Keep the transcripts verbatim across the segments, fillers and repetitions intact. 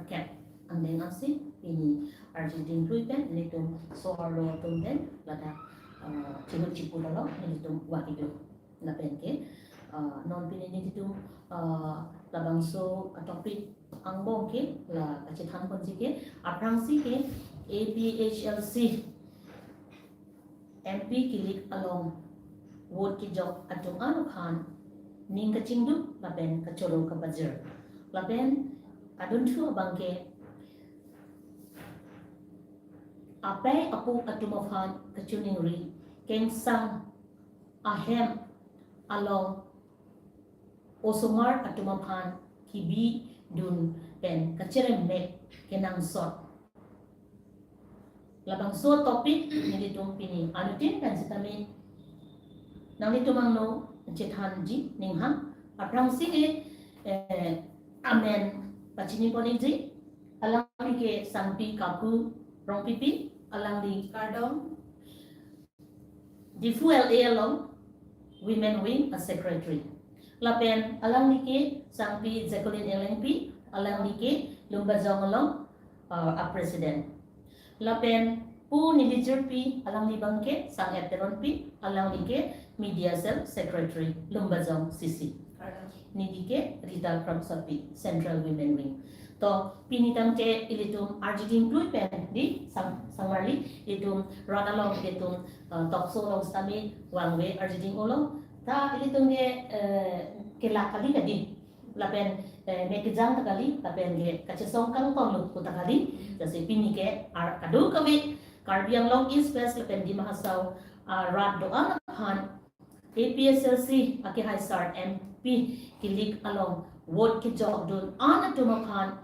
kep angdeng asi pini arjuding plui pen nelitum so-arlo atum pen ladak, eh, chihut chiput along nelitum vak-ido. Lapen ke, eh, non pini nelitum, eh, labangso a-topic angbong ke la kachethan ponji ke, aphrangsi ke A P H L C M P kilik along vote kejok atum an aphan ning kachingduk lapen kachoro kapajir. Lapen adunthu abang ke apei apo atum aphan kachiningri, kengsang ahem along osomar atum aphan kebidun pen kacheremmek kenangsot. Labangso topic nelitum pini anuttin pen sitame nanglitum angno chethanji ninghang. Aphrangsi ke, eh, amen pachini ponji, alangli ke Sangpi Kaku Rongpipi, alangli kardom, Diphu L A along Women Wing a-secretary. Lapen alangli ke Sangpi Jacqueline Englengpi, alangli ke Lumbajong along, uh, a-president. Lapen pu neli jirpi, alangli abang ke Sang-et Teronpi, alangli ke media cell secretary Lumbajong C C. Neli ke Rita Kramsapi, Central Women Wing. To pini tangte ilitum arjuding plui pen di sang, sangmarli ilitum rat along ilitum, eh, talk show along sitame vangve arjuding-olo. Ta ilitum ke, eh, kelak kali kadi. Lapen, eh, me kejang ta kali, lapen ke kachesong kangtong lo ta kali. Jasi pini ke ar kadokave Karbi Anglong East West lapen Dima Hasao, ah, rat do-an aphan A P H L C akehai sar M P kilik along vote kejokdun an atum aphan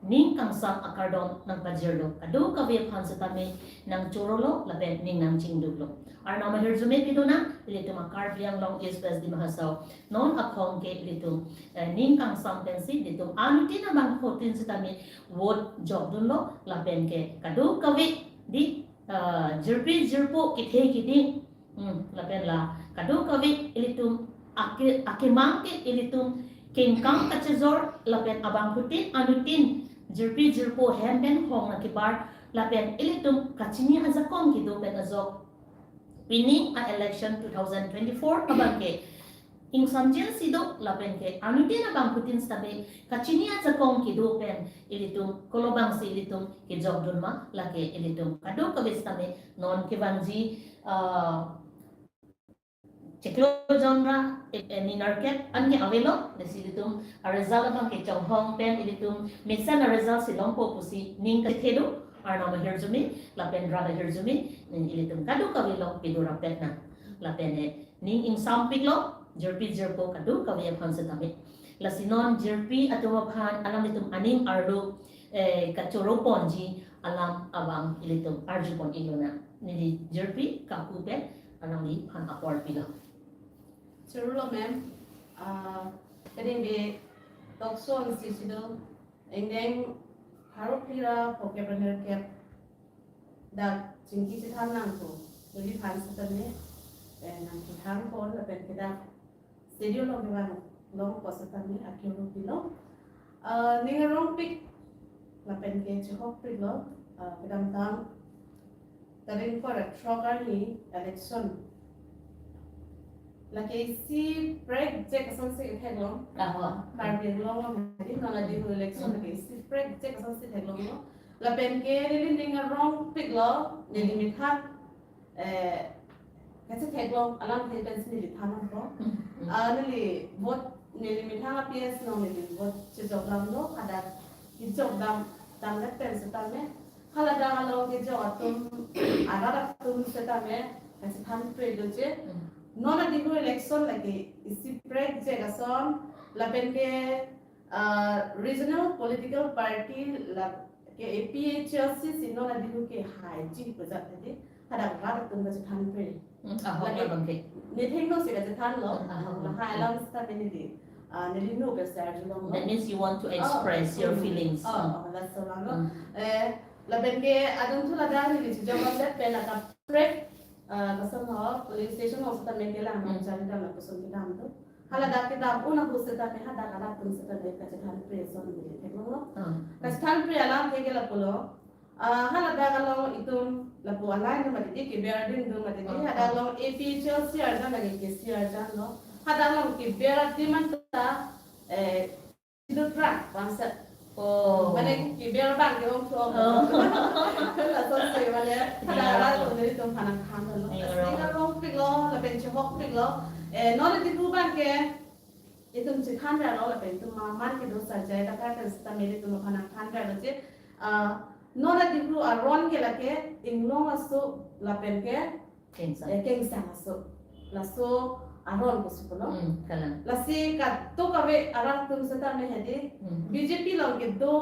ning kangsam akardom nangpajirlo, kadokave aphan sitame nangchorolo lapen ning nangchingduklo. Arnam ahirjume pidunang, ilitum a-Karbi Anglong East West Dima Hasao non akhong ke ilitum, eh, ning kangsam pensi ilitum anuttin abangphutin sitame vote jokdunlo lapen ke kadokave di, eh, jirpi jirpo kethe kiding, hmm, lapen la kadokave ilitum ake, akemang ke ilitum kengkang kachejor lapen abangphutin anuttin jirpi jirpo hem pen hong nangkebar lapen ilitum kachini ajakong kedo pen ajok pining a-election two thousand twenty-four abang ke ingsamjin si do lapen ke anuttin abangphutin sitame kachini ajakong kedo pen ilitum kolobangsi ilitum kejokdun ma, lake ilitum kadokave sitame non kevangji, ah, chiklo jon ra, eh, eh, ni nerkep an ke avelo, lasi ilitum a-result abang ke chonghong pen ilitum mesen a-result si longpo pusi ning kethe do, arnam ahirjume lapen rat ahirjume, ilitum kadokave along pidur rapet nang. Lapen, eh, ning ingsampiklo, jirpi jirpo kadokave aphan sitame. Lasi non jirpi atum aphan alanglitum aning arlo, eh, kachoro ponji alam abang ilitum arju pon-ik lonang. Neli jirpi Kaku pen alangliphan apor pilo. Chorolo ma'am, ah, kading de talk show an si sido, angdeng pharo phli ra phokep ra nerkep dak chingki chethan nangpo, neliphan sitame, eh, nangkehang pon lapen ke dak studio along kevang longpo sitame akehang pilo. Ah, ning arongpik lapen ke chihokpiklo, ah, kedamtang tarik pharo throk arni election lake isi prekjak asonsi ketheklong. Aho. Karbi Anglong along hadi non adihu election lake isi prekjak asonsi theklonglo. Lapen ke neli ning arongpiklo, neli methang, eh, kachetheklong alamthe pensi neli thanpo. Hmm, hmm. Ah, neli vote, neli methang a-P S along neli vote chejok damlo, hadak kejok dam tangdet pen sitame, haladak along kejok atum, arat atum sitame kachethanpre doji. Hmm. Non adihu election lake isi prekjak ason lapen ke, ah, regional political party lake A P H L C si non adihu kehai ji pujat tadi, hadak rat atum kachethanpre. Hmm, ahok lake abang ke. Neli thengno si kachethanlo. Hmm, ahok. Lahai alam sitame neli, ah, neli nu ke share arjulonglo. That means you want to express your feelings. Oh, hmm, oh, oh, that's so long. Hmm. Eh, lapen ke adunthu ladak neli chejok damdet pen akaprek, ah, kason ho, polling station along sitame kelang, hmm, nangchari dam lapuson kedam do. Haladak kedam un ahut sitame hadak arat atum sitame kachethanpre ason neli theklonglo. Hmm. Kas- Thanpri alamthe ke lapulo. Ah, haladak along itum lapu alai na mati ke ber ding dun mati ke. Oh, hadak oh. Along A P H L C arjan lagi ke C arjan lo. Hadak along ke ber demand ta, eh, dutrak bangsa. Oh. Mane ke ber bang ke ong thong. Oh. Laso si mane hadak arat atum nelitum aphan nangthan lo. Iya, lasi ngarongpiklo, lapen chehokpiklo. Eh, non Diphu abang ke itum chethan ra lo lapen itum aman kedo asarjai kathar pen seta nelitum aphan nangthan ra lo je, ah, non Diphu aron ke lake inglong aso lapen ke, kengsang, eh, kengsang aso. Laso aron pusi pulo. Hmm, kalang. Lasi kadokave arat atum seta me hedi. Hmm. B J P along kedo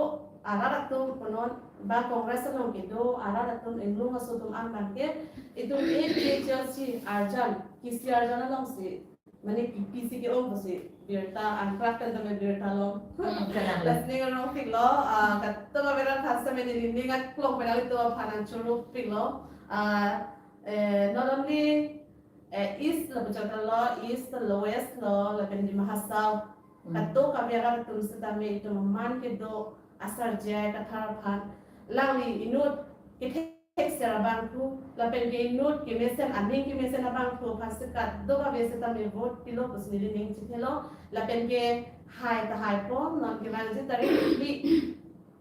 arat atum punon ba Congress along kedo arat atum inglong aso atum an abang ke itum A P H L C arjan, ke C arjan alongsi mane ke P C ke ong pusi birta angkrak kan tame birta long. Hmm, kalang. Lasi ngarongpiklo, ah, kadokave arat aphan seta me neli ning aklong pen nelitum aphan nangchoro piklo. Ah, eh, not only, eh, East lapu chot lo, East lo, West lo, lapen Dima Hasao. Hmm. Kadokave arat atum seta me itum aman kedo asarjai kathar aphan alangli inut kethe thekser abangphu, lapen ke inut kemesen, aning kemesen abangphu aphan seta kadokave seta me vote pilo pusi neli ning chethelo, lapen ke hai ta haipo, non kevangji tarik phli,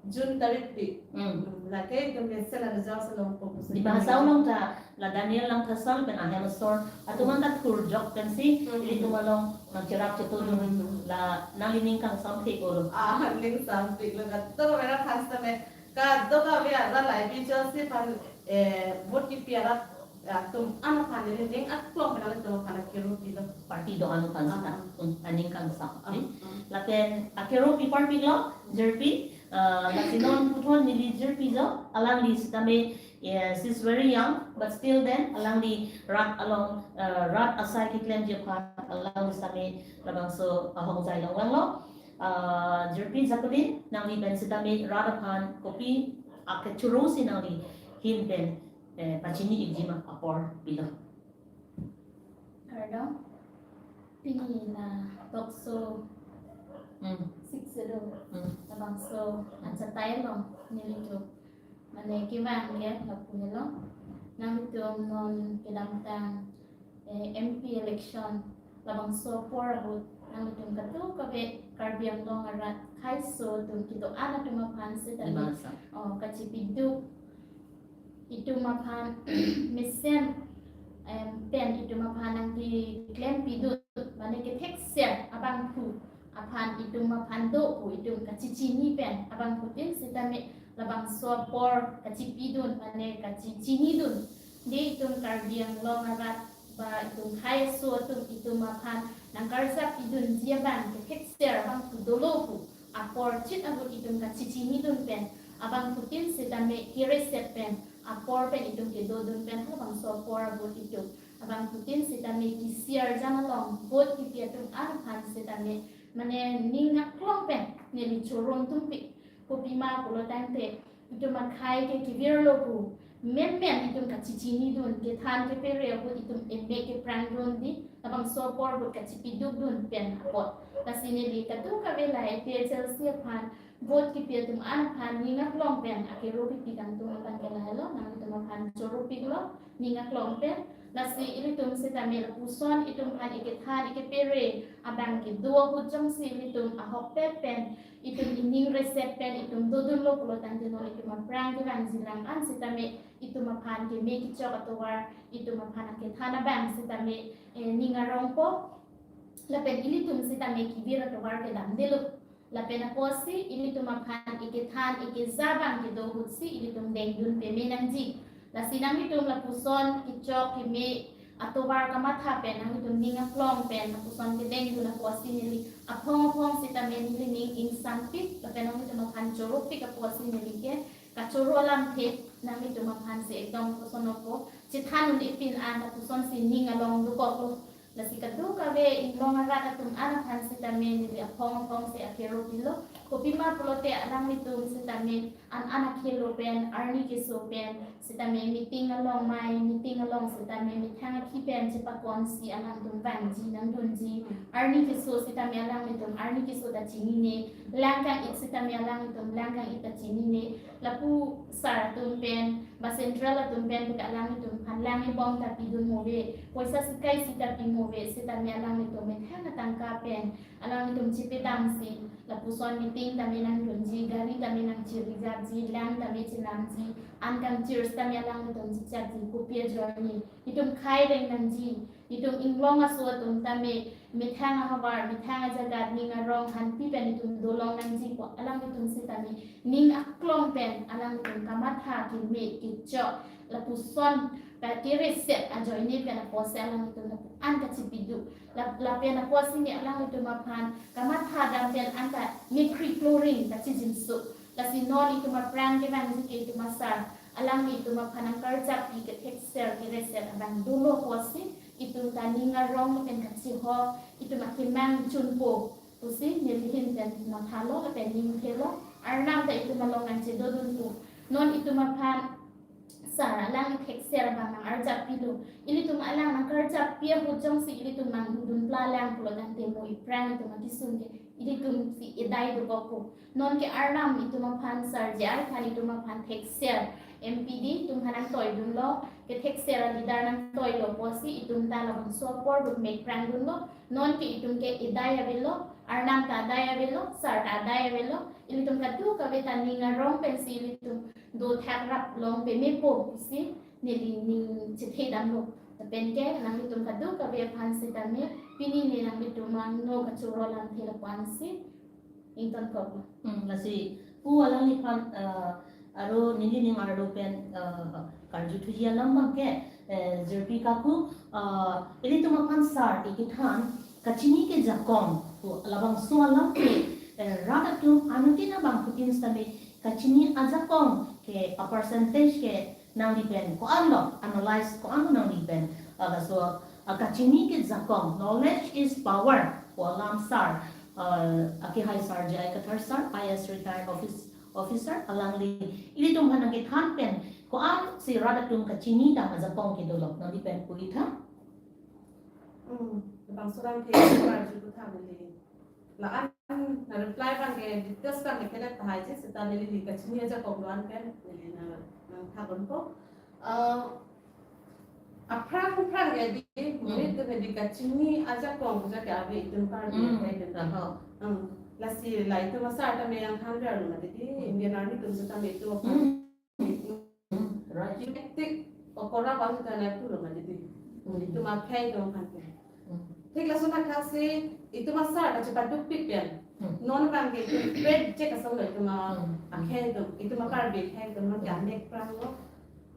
June tarik phli. Hmm. Hmm, lake kemesen a result along po pusi Dima Hasao along ta la Daniel Langthasar pen ahem asor atum an ta thurjok pensi, hmm, ilitum along nangcherap chetudun, hmm, la nangli ning kangsam thek olo. Ah, ning samthek lo, kadokave arat aphan seta me kadokave arat la A P H L C aphan, eh, vote kipi arat atum an aphan neli ning aklong pen nelitum aphan akero pilo. Party do-an aphan seta. Ah, ah. Hmm, aning kangsam. Ah, eh. Ah. Lapen akero pi party lo, jirpi, ah, lasi non puthot neli jirpi jo, alangli seta me, eh, she's very young, but still then, alangli rat along, eh, rat asai keklemji aphan, alangli seta me labangso ahongjai long vanglo. Ah, jirpi Jacqueline, nangli pen seta me rat aphan kopi akechoro si nangli ahin pen, eh, pachini ikji ma apor pilo. Kardom, pini la tokso, hmm, six zero, hmm, labangso anchot along nelitum mane kevang ke lapu helo. Nanglitum non kedamtang, eh, M P election labangso apor ahut nanglitum kadokave Karbi Anglong arat khaiso atum kedo-an atum aphan seta me, Dima Hasao, oh, kachipiduk, itum aphan mesen, em, pen itum aphan nangkeklempi dun, mane kethekser abangphu aphan itum aphan do pu itum kachichini pen abangphutin seta me labangso apor kachipi dun, mane kachichini dun. Dei itum Karbi Anglong arat ba itum khaiso atum itum aphan nangkarjap pidunji abang kethekser abangphu dolo pu apor chit ahut itum kachichini dun pen abangphutin seta me keresep pen apor pen itum kedodun pen halabangso apor ahut itum abangphutin seta me ke C arjan along vote kipi atum an aphan seta me mane ning aklong pen neli choron tumpik. Kopima pulo tangte itum akhei ke kevirlo pu, menmen itum kachichini dun, kethan kepere ahut itum emek keprang dun dei, labangso apor ahut kachipiduk dun pen apot. Lasi neli kadokave la A P H L C aphan vote kipi atum an aphan ning aklong pen akero kipi kangtung abang ke lahelo, nanglitum aphan choropiklo, ning aklong pen. Lasi ilitum seta me lapuson itum aphan ikethan ikepere abang kedo ahut jongsi ilitum ahokpet pen itum ining resep pen itum dodunlo pulo tangte non itum aphrang kevangji lang an seta me itum aphan keme kechok atovar itum aphan akethan abang seta me, eh, ning arongpo. Lapen ilitum seta me kevir atovar kedamdelo. Lapen apotsi ilitum aphan ikethan ikeja abang kedo ahutsi ilitum dengdun peme nangji. Lasi nanglitum lapuson kechok keme atovar kamatha pen nanglitum ning aklong pen lapuson kedengdun apotsi neli aphong aphong seta me neli ning ingsampik lapen nanglitum aphan choropik apotsi neli ke kachoro alamthe nanglitum aphansi ekdom koson opo chethan un-epin an lapusonsi ning along dokoklo. Lasi kadokave inglong arat atum an aphan seta me neli aphong aphongsi akero pilo. Kopima pulote alanglitum sitame an an akhelo pen, arni keso pen sitame meeting along mai, meeting along sitame methang akhi pen chepakonsi alangtum vangji nangdunji. Arni keso sitame alanglitum arni keso ta chinine, lang kang-it sitame alanglitum lang kang-it ta chinine. Lapu sar atum pen ba central atum pen puke alanglitum aphan lang ebong ta pidun move, poisa sikai sita pi move, sitame alanglitum methang atangka pen alanglitum chipedamsi lapuson meeting tame nangdunji, gari tame nangchi-reserve ji, lang tame chenamji, an kangchir sitame alanglitum chichakji, kopi ajoine itum khai reng nangji, itum inglong aso atum tame methang ahavar, methang ajagat, ning arong hanpi pen itum dolong nangji pu alanglitum sitame ning aklong pen alanglitum kamatha, keme, kechok, lapuson, pa kereset ajoine pen apotsi alanglitum lapu-an kachipiduk. Lap-, lapen apotsi ne alanglitum aphan kamatha dam pen an kamekkri kloring kachijinso. Lasi non itum aphrang kevangji ke itum asar, alanglitum aphan nangkarjap pi kethekser kereset abang dolo apotsi itum ta ning arong pen kachihok, itum akemang chunpo pusi neli ahin pen mathalo lapen ningthelo, Arnam ta itum along nangchedodunpo. Non itum aphan sar alang kethekser abang nangarjap pilo. Ilitum alang nangkarjap pi ahut jongsi ilitum mangdun pla lang pulo tangte mo iphrang itum akesung ke ilitum si edai dokokpo. Non ke Arnam itum aphan, sar J I Than itum aphan thekser, M P D itum aphan nangtoidunlo, kethekser aleader nangtoilo apotsi itum ta labangso apor duk mek prangdunlo. Non ke itum ke edai avelo, Arnam ta adai avelo, sar ta adai avelo, ilitum kadokave ta ning arong pensi ilitum dothak rap long pemepo pusi neli ning chethedamlo. Lapen ke nanglitum kadokave aphan sitame pini ne nanglitum angno kachoro lamthe lapu-ansi ingtonkoklo. Hmm, lasi pu alangliphan, eh, aro neli ning arlo pen, eh, karjuthuji alam abang ke, eh, jirpi kaku, eh, ilitum aphan sar ikethan kachini kejakong pu labangso alam ke, eh, rat atum anuttin abangphutin sitame kachini ajakong ke a-percentage ke nangli pen ko-anlo, analyze ko-anlo nangli pen, ah, laso, ah, kachini kejakong, knowledge is power pu alam sar, ah, akehai sar J I Kathar sar, I A S retired office, officer, alangli ilitum aphan nangkethan pen ko-ansi rat atum kachini dam ajakong kedolo, nangli pen pu-itha. Hmm, bang surang ke karju kutha beli. La-an na reply abang ke details abang ke kelet tahai je, seta neli kachini ajakong do-an pen neli na, nangthakdunpo. Eh, aphrang aphrang ke di, hmm, neli tu neli kachini ajakong ja ke ave itum Karbi, hmm, ke itum. Aha. Hmm. Lasi la itum asar tame nangthan verlo mati di, hmm, Indian Army atum sitame itum, hmm, hmm, right, hectic okora bang sitame pulo mati di. Hmm. Itum akhei atum aphan ke. Hmm. Thik lason akhei si itum asar kachepadukpik pen. Hmm. Non abang ke itum pet je kasong lo itum a, hmm, akhei atum, itum a Karbi akhei atum non ke, hmm, amek pranglo.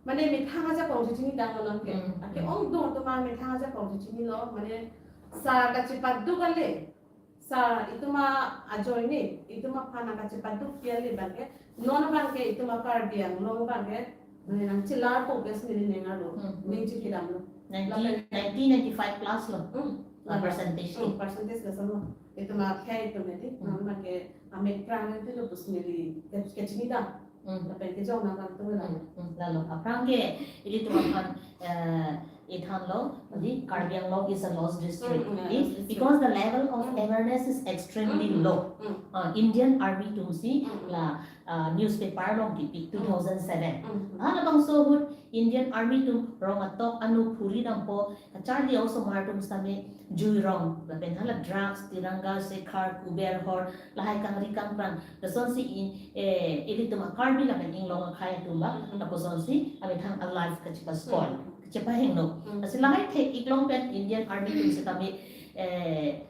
Mane methang ajakong chechinidamlo non ke. Hmm. Ake, hmm, ong do atum amethang ajakong chechinilo. Mane sar kachepaduk ale, sar itum ajoine, itum aphan kachepadukpi ale abang ke, non abang ke itum a Karbi Anglong abang ke, mane nangchelarpo pusi neli ning arlo, hmm, ning chethedamlo. Nineteen, lapen nineteen ninety-five plus lo, hmm, la percentage, hmm, ke, percentage lason lo. Itum akhei atum mati, hmm, non abang ke amek prang nangtilo pusi neli ke, kechinidam. Hmm. Lapen kejong nang nangtum lo. Hmm, hmm, lalo. Aphrang ke ilitum aphan, eh, ithanlo, di, Karbi Anglong is a lost district. Hmm, hmm, di, lost district. Because the level of, hmm, awareness is extremely, hmm, low. Hmm. Ah, Indian Army atumsi, hmm, la, ah, newspaper along kipi, hmm, two thousand seven. Hmm. Ah, labangso ahut Indian Army atum rong atok anu phuri dampo, kacharli osomar atum sitame jui rong, lapen hala drugs, Tiranga, Shikhar, Kuber, Hor, lahai kangri kangpran, lasonsi in, eh, ilitum a Karbi lapen inglong akhei atum abang, mhm, lapusonsi amethang a-life kachepa-spoil, mhm, kachepahingno. Mhm. Lasi lahai thek iklong pen Indian Army atum sitame, eh,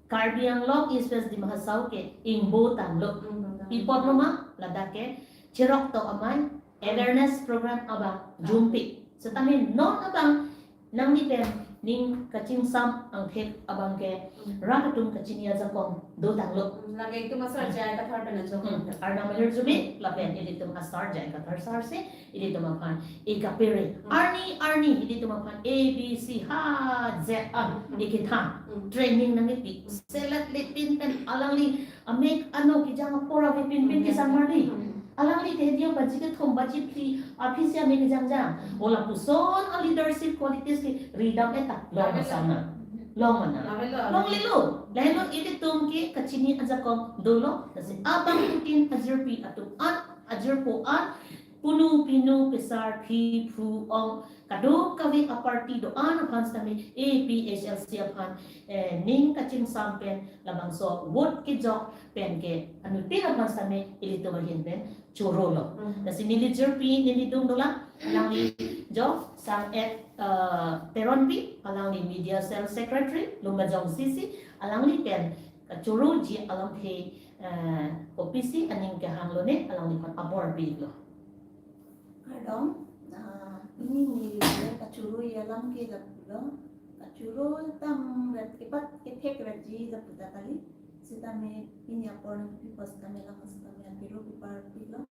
Karbi Anglong East West Dima Hasao ke ingbo tanglo. Ingbo tanglo. Pi apotlo ma, ladak ke cheroktok amei, awareness program abang, ah, jumpik. Sitame non abang nangli pen ning kachingsam angthek abang ke rat atum kachini ajakong dotanglo. Hmm, lake itum asar J I Kathar pen ajo. Hmm, Arnam Alir Jume lapen ilitum asar J I Kathar sar si ilitum aphan ikapere. Hmm. Arni arni ilitum aphan A B C ha Z a Hmm. ikethan. Hmm. Training nangkepi. Selet lepin pen alangli amek ano kejang apor avepin pen Hmm. kesang marli. Hmm. Alangli te dia baji kethom baji phli aphi si amek kejang jang. Hmm. O lapuson a leadership qualities ke ridam eta long Lamelo. Asana. Long mana. Lamelo. Longlelo. Lahelo ilitum ke kachini ajakong dolo. Lasi abangphutin ajirpi atum an, ajirpo an, punu pinu pesar phi phu ong kadokave a party do-an aphan sitame A P H L C aphan, eh, ning kachingsam pen labangso vote kejok pen ke anuttin aphan sitame ilitum ahin pen chorolo. Hmm. Lasi neli jirpi neli dung dolang, alangli jo sang et, eh, Teronpi, alangli media cell secretary, Lumbajong C C, alangli pen kachoroji along the, eh, kopisi aning kehanglo ne, alangliphan abor pilo. Kardom, ah, pini neli kachoro alam ke lapulo, kachoro tamret kepat kethekretji lapu ta kali, sitame pini apor nangpi apot sitame lang sitame akiru pipar pilo.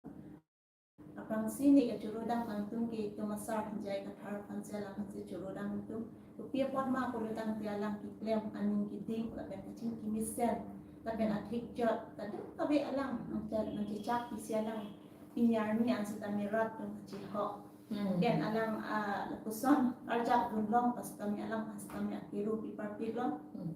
Aphrangsi ne kachoro dam nangtum ke itum asar J I Kathar aphan si alang aphan si choro dam nangtum. Kopi apot ma pulo tangte alang keklem aning keding lapen kachingki mesen lapen athik jot kadokave alang nangchar nangchechak pisi alang pini arni an sitame rat atum kachihok. Hmm. Pen alang, ah, lapuson arjap dunlong aphan sitame alang aphan sitame akiru pipar pilo. Hmm.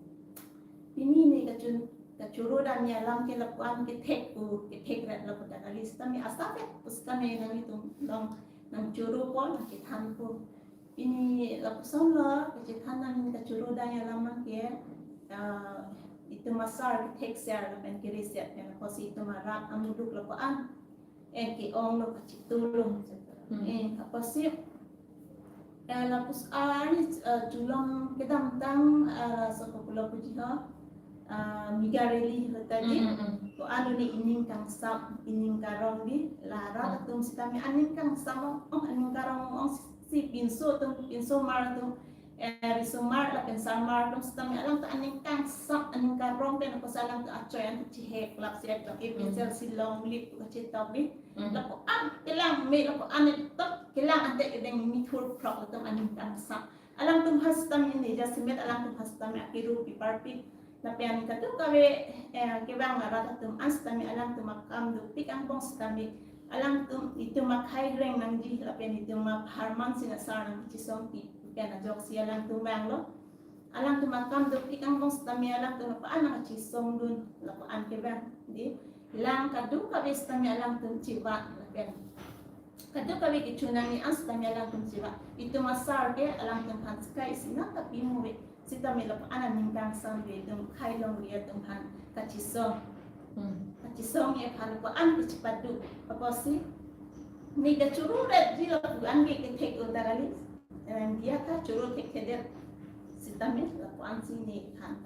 Pini ne kachun kachoro dam alam ke lapu-an kethek pu kethekret lapu ta kali sitame asapet pu sitame nanglitum along nangchoropo nangkethanpo. Pini lapuson lo kachethan nangji kachoro dam alam ke, ah, itum asar kethek ser lapen kere ser pen apotsi itum arat amuluk lapu-an eh ke-onglo kachitulung. Hmm. Eh, apotsi, eh, lapus, ah, arni, eh, chulong kedamtang, ah, so kopulo puji ho, ah, mega rally ho ta di. Hmm, hmm, hmm. Ko-an ne ining kangsam, ining karong di, la rat Hmm. atum sitame aning kangsam ong, ong aning karong ong si pinso atum, pinso mar atum, eh, risomar lapen sarmar atum sitame alangtum aning kangsam aning karong pen apotsi alangtum achoi an chihek lap si ek A P H L C longlip kachetok di. Hmm. Lapu-an kelang me lapu-an etok kelang ante kedeng mithur phrok atum aning kangsam. Alangtum aphan sitame ne jasemet alangtum aphan sitame akiru pipar pi. Lapen kadokave, eh, kevang arat atum an sitame alangtum akam dopik angbong sitame alangtum itum akhai reng nangji lapen itum apharman si asar nangkachisong pi pen ajoksi alangtum vanglo. Alangtum akam dopik angbong sitame alangtum lapu-an nangkachisong dun lapu-an kevang di. Lang kadokave sitame alangtum chivat lapen kadokave kechun nangji an sitame alangtum chivat. Itum asar ke alangtum aphan skai sinang tapi muve. Sitame lapu-an aning kangsam ave itum khei longri atum aphan kachisong. Hmm. Kachisong aphan lapu-an kachipadu. Apotsi ne kachoro ret ji lapu-an ke kethek un ta kali. Eh, dia kachoro thekthedet sitame lapu-an si ne than.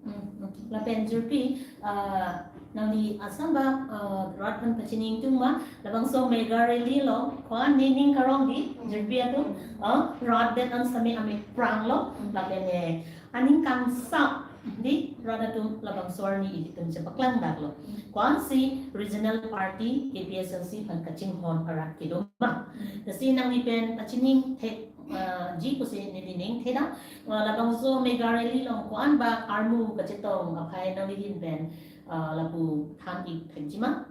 Hmm, hmm. Lapen jirpi, ah, nangli asamba, ah, rat aphan pachini ingtung ma, labangso mega rally along, ko-an ne ning karong di, Hmm. jirpi atum, ah, rat det an sitame amek pranglo, Hmm. lapen, eh, aning kangsam di rat atum labangso arni ilitum chepaklang daklo. Ko-an si regional party A P H L C aphan kachinghon arat kedo ma. Lasi nangli pen pachini thek, ah, ji pusi neli ning theda. Ah, labangso mega rally along ko-an ba armu kachetong aphai nangli ahin pen, ah, lapu than ik thekji ma?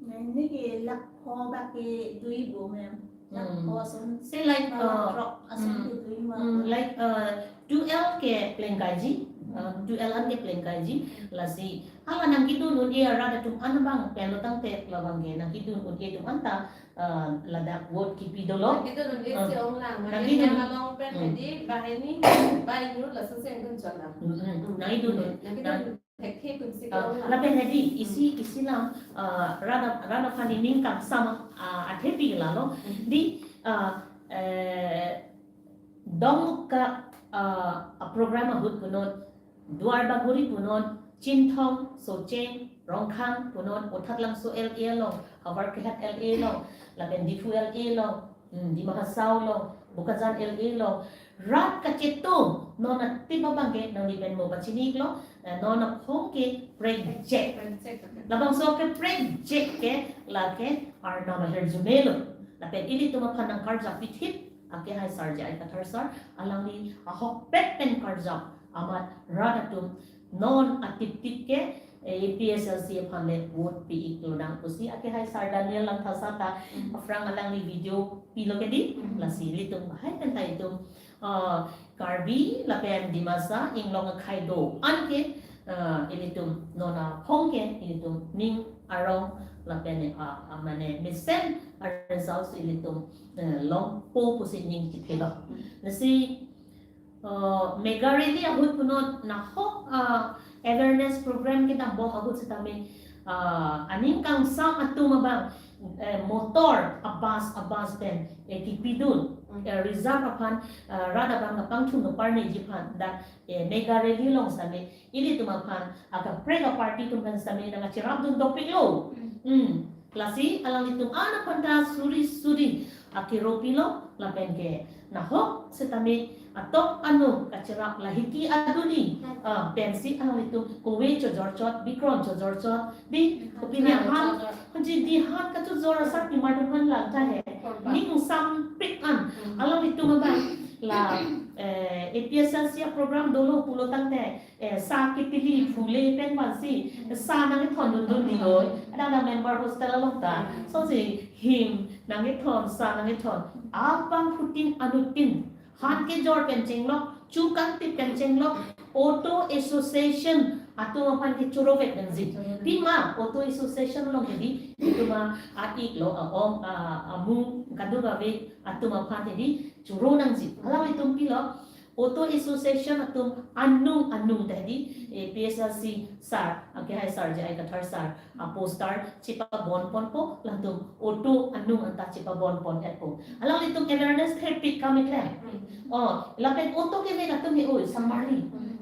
Nai ne ke lakh pho ba ke dui bo ma'am. Lakh Hmm. pho ason. Say like, Ba lakh uh, throk ason hmm, ke dui ma. Hmm, like, uh, two L ke plengkaiji, uh, two L an ke plengkaiji, lasi hala nangkedun un-e arat atum an abang pen lo tangte labang ke nangkedun un-e atum anta, uh, ladak vote kipi dolo. Nangkedun un-e Uh, si ong lang, mane nangkedun. Yang along pen Hmm. hedi, bahini, bainu, laso si angdun chot lang. Hmm, hmm. Nangkedun un. Nangkedun Nang- Thekthe atum si Ah, ke-ong lang. Lapen hedi, isi, isi lang, ah, rat ap-, rat aphan ining kangsam, ah, athepi lalo. Hmm. Di, ah, eh, dong ka, ah, a program ahut punon, Duar Bagori punon, Chinthong, Socheng, Rongkhang punon, Othatlangso L A along, Howraghat L A along, lapen Diphu L A along, hmm, Dima Hasao along, Bokajan L A along, rat kacheto, non atip abang ke nangli pen mo pachini iklo, eh, non aphong ke prekjek. Labangso ke prekjek ke lake Arnam ahirjume lo. Lapen ilitum aphan nangkarjap pithip, akehai sar J I Kathar sar, alangli ahokpet pen karjap amat rat atum non atiptip ke, eh, A P H L C aphan le vote pi ik lonang pusi akehai sar Daniel Langthasa ta, Mm. aphrang alangli video pilo ke di, Mm. lasi ilitum bahai pen ta itum, ah, Karbi lapen Dimasa inglong akhei do-an ke, ah, ilitum non aphong ke ilitum ning arong lapen, ah, ah, mane mesen a-results ilitum, eh, longpo pusi ning chithelo. Lasi, uh, mega rally ahut punot nahok, uh, awareness program kedam bom ahut setame, uh, aning kangsam atum abang, eh, motor, a-bus, a-bus pen, eh, kipidun, Mm. eh, reserve aphan, uh, rat abang kapangthum no parneji aphan dak, eh, mega rally along setame ilitum aphan akaprek a-party atum aphan setame nangkacherapdun dopiklo. Mm. Hmm. Lasi alanglitum an aphan ta suri suri akero pilo lapen ke nahok setame atok anu kacherap lahiki aduli, ah, pensi alanglitum kove chojorchot, bikron chojorchot, di, mm, kopine han, chojor. Hanji di han kachojor asar pima atum aphan lang ta he. Korban. Ning sampik an, mm, alanglitum abang la, eh, A P H L C a-program dolo pulo tangte, eh, sa kitili phule pen vansi, sa nangkethondun dun di oi. Adang dang member hostel along ta. Sosi him nangkethon, sa nangkethon. Abangphutin anutin. Han kejor pen chenglok, chu kangtip pen chenglok, Auto Association atum aphan ke choro vek nangji. Pima Auto Association along ke di, itum a-ik lo, a-ong, a, amung kadokave atum aphan ke di choro nangji. Alangtum pilo, Auto Association atum anung anung ta di, eh, A P H L C sar, akehai sar J I Kathar sar a-poster chepabon ponpo, latum auto anung anta chepabon pon-etpo. Alanglitum awareness therapy kami klem. Mm. Oh, lapen auto kevek atum he oi, samarli. Mm.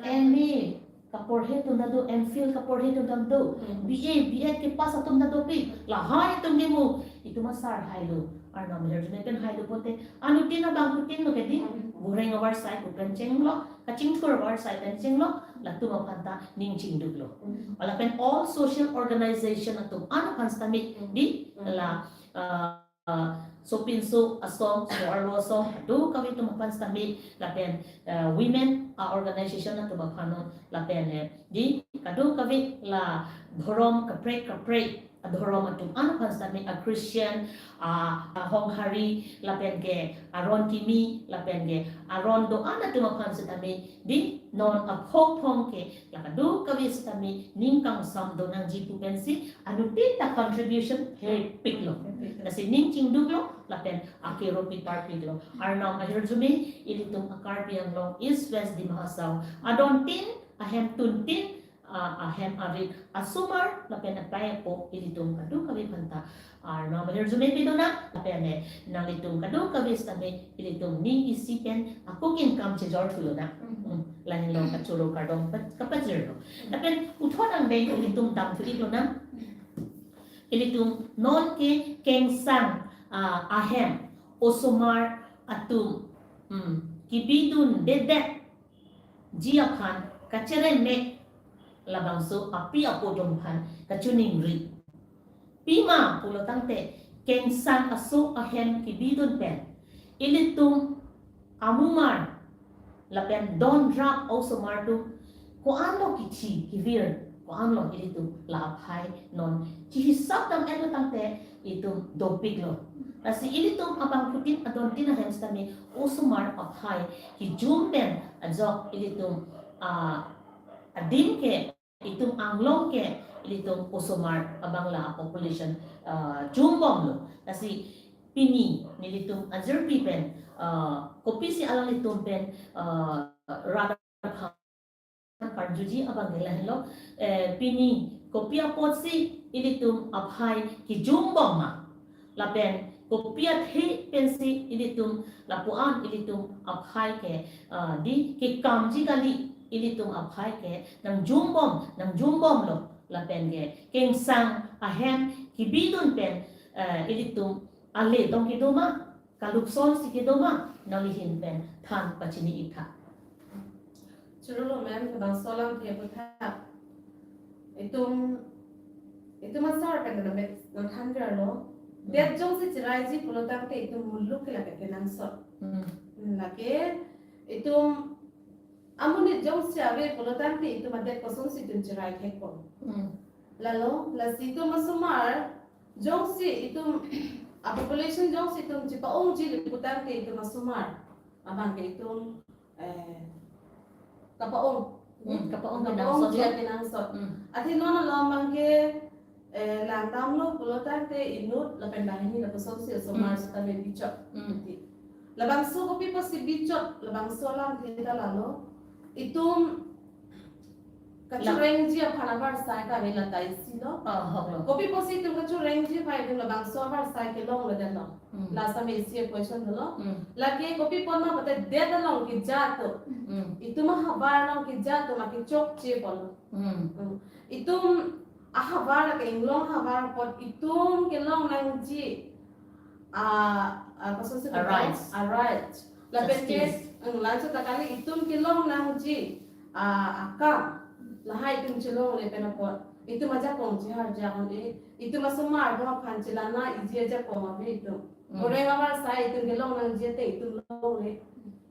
Eni, kaporhe atum ta do, M Phil kaporhe atum ta do, Mm. B A, B Ed kepass atum ta dopik, lahai atum ke mo, itum asar hailo, Arnam ahirjume pen hailo pote, anutin abangphutin lo ke di, Mm. goreng avarsai pu pen chenglok, kachingthur avarsai pen chenglok, latum aphan ta ning chingduklo. Mm. Lapen all social organization atum an aphan setame Mm. di, Mm. la, ah, ah, sopinso asong, so-arlo asong, kadokave atum aphan setame, lapen, ah, women a-organization atum aphan non, lapen, eh, di, kadokave la dhorom kaprek kaprek adhorom atum an aphan setame, a-Christian, a, a-Honghari, lapen ke aron kimi, lapen ke aron do-an atum aphan setame, di non aphong phong ke, la kadokave setame ning kangsam do nangji pu pensi, anutin ta contribution therpiklo. Lasi ning chingduklo, lapen akero piparpiklo. Arnam ahirjume, ilitum a-Karbi Anglong East West Dima Hasao adontin, ahemtun tin, a, ahem arit asomar, lapen apei apo, ilitum kadokave aphan ta Arnam ahirjume pidun nang, lapen, eh, nanglitum kadokave setame, ilitum ning isi pen, akuk income chejor thu lonang. Mm. Mm, lahenlo kachoro kardom pa-, kapajirlo. Lapen uthot angdeng ilitum damthu ik lonang. Ilitum non ke kengsang, ah, ahem, osomar atum, mm, kibidundedet ji aphan kacheremek labangso api apo atum aphan kachiningri. Pima pulo tangte kengsang aso ahem kibidun pen ilitum amumar lapen donrap osomar atum ko-anlo kithi kivir, ko-anlo ilitum la aphai non chihisap dam-etlo tangte itum dopiklo. Lasi ilitum abangphutin adontin ahem setame osomar aphai kijum pen ajok ilitum, ah, adim ke itum anglong ke ilitum osomar abang la population, ah, jumbomlo. Lasi pini nelitum ajirpi pen, ah, kopisi alanglitum pen, ah, radar karjuji abang ke lahenlo, eh, pini kopi apotsi ilitum aphai kijumbom ma, lapen kopi athe pensi ilitum lapu-an ilitum aphai ke, ah, di kekamji kali, ilitum aphai ke nangjumbom, nangjumbomlo, lapen ke kengsang ahem kibidun pen, eh, ilitum ale tong kedo ma, kalupson si kedo ma, nangli ahin pen than pachini ik tha. Chorolo ma'am, labangso alamthe aphuthak itum, itum asar pen nang thanverlo. Hmm. Det jongsi chiraiji pulo tangte itum muluk ke lake kenangsot. Hmm. Hmm, lake itum amonit jongsi ave pulo tangte itum adet kosonsi itum chirai thekpo. Hmm. Lalo, lasi itum asomar jongsi itum a population jongsi itum chipa-ongji le pu tangte itum asomar abang ke itum, eh, kapa-ong. Hmm, kapa-ong. Kapa-ong kenangsot, ya, ya, kenangsot. Hmm. Athe non along abang ke, eh, langdamlo pulo tangte inut lapen banghini lapuson si osomar, hmm, seta me bichot. Hmm. Iti. Labangso kopi pusi bichot, labangso alamthe ta lalo. Itum kachurengji aphan avarsai kave la ta isi lo. Ah, hok lo. Kopi pusi itum kachurengji aphan itum labangso avarsai kelonglo det lo. Hmm. La sitame isi question lo. Hmm. Lake kopi apot ma pulote det along keja atum. Hmm. Itum ahavar along keja atum akechokche pulo. Hmm. Hmm. Itum ahavar lake inglong ahavar apot itum kelong nangji a, a, kosonsi a right. A right. Lapen ke, justice. Eng, lanso ta kali itum kelong nangji a, akam. Lahai itum chelongle pen apot itum ajakong chihar jakong e. Itum asomar atum aphan chelana iji ajakong ave itum. Mm. Oreng avarsai itum kelong nangji ate itum longle.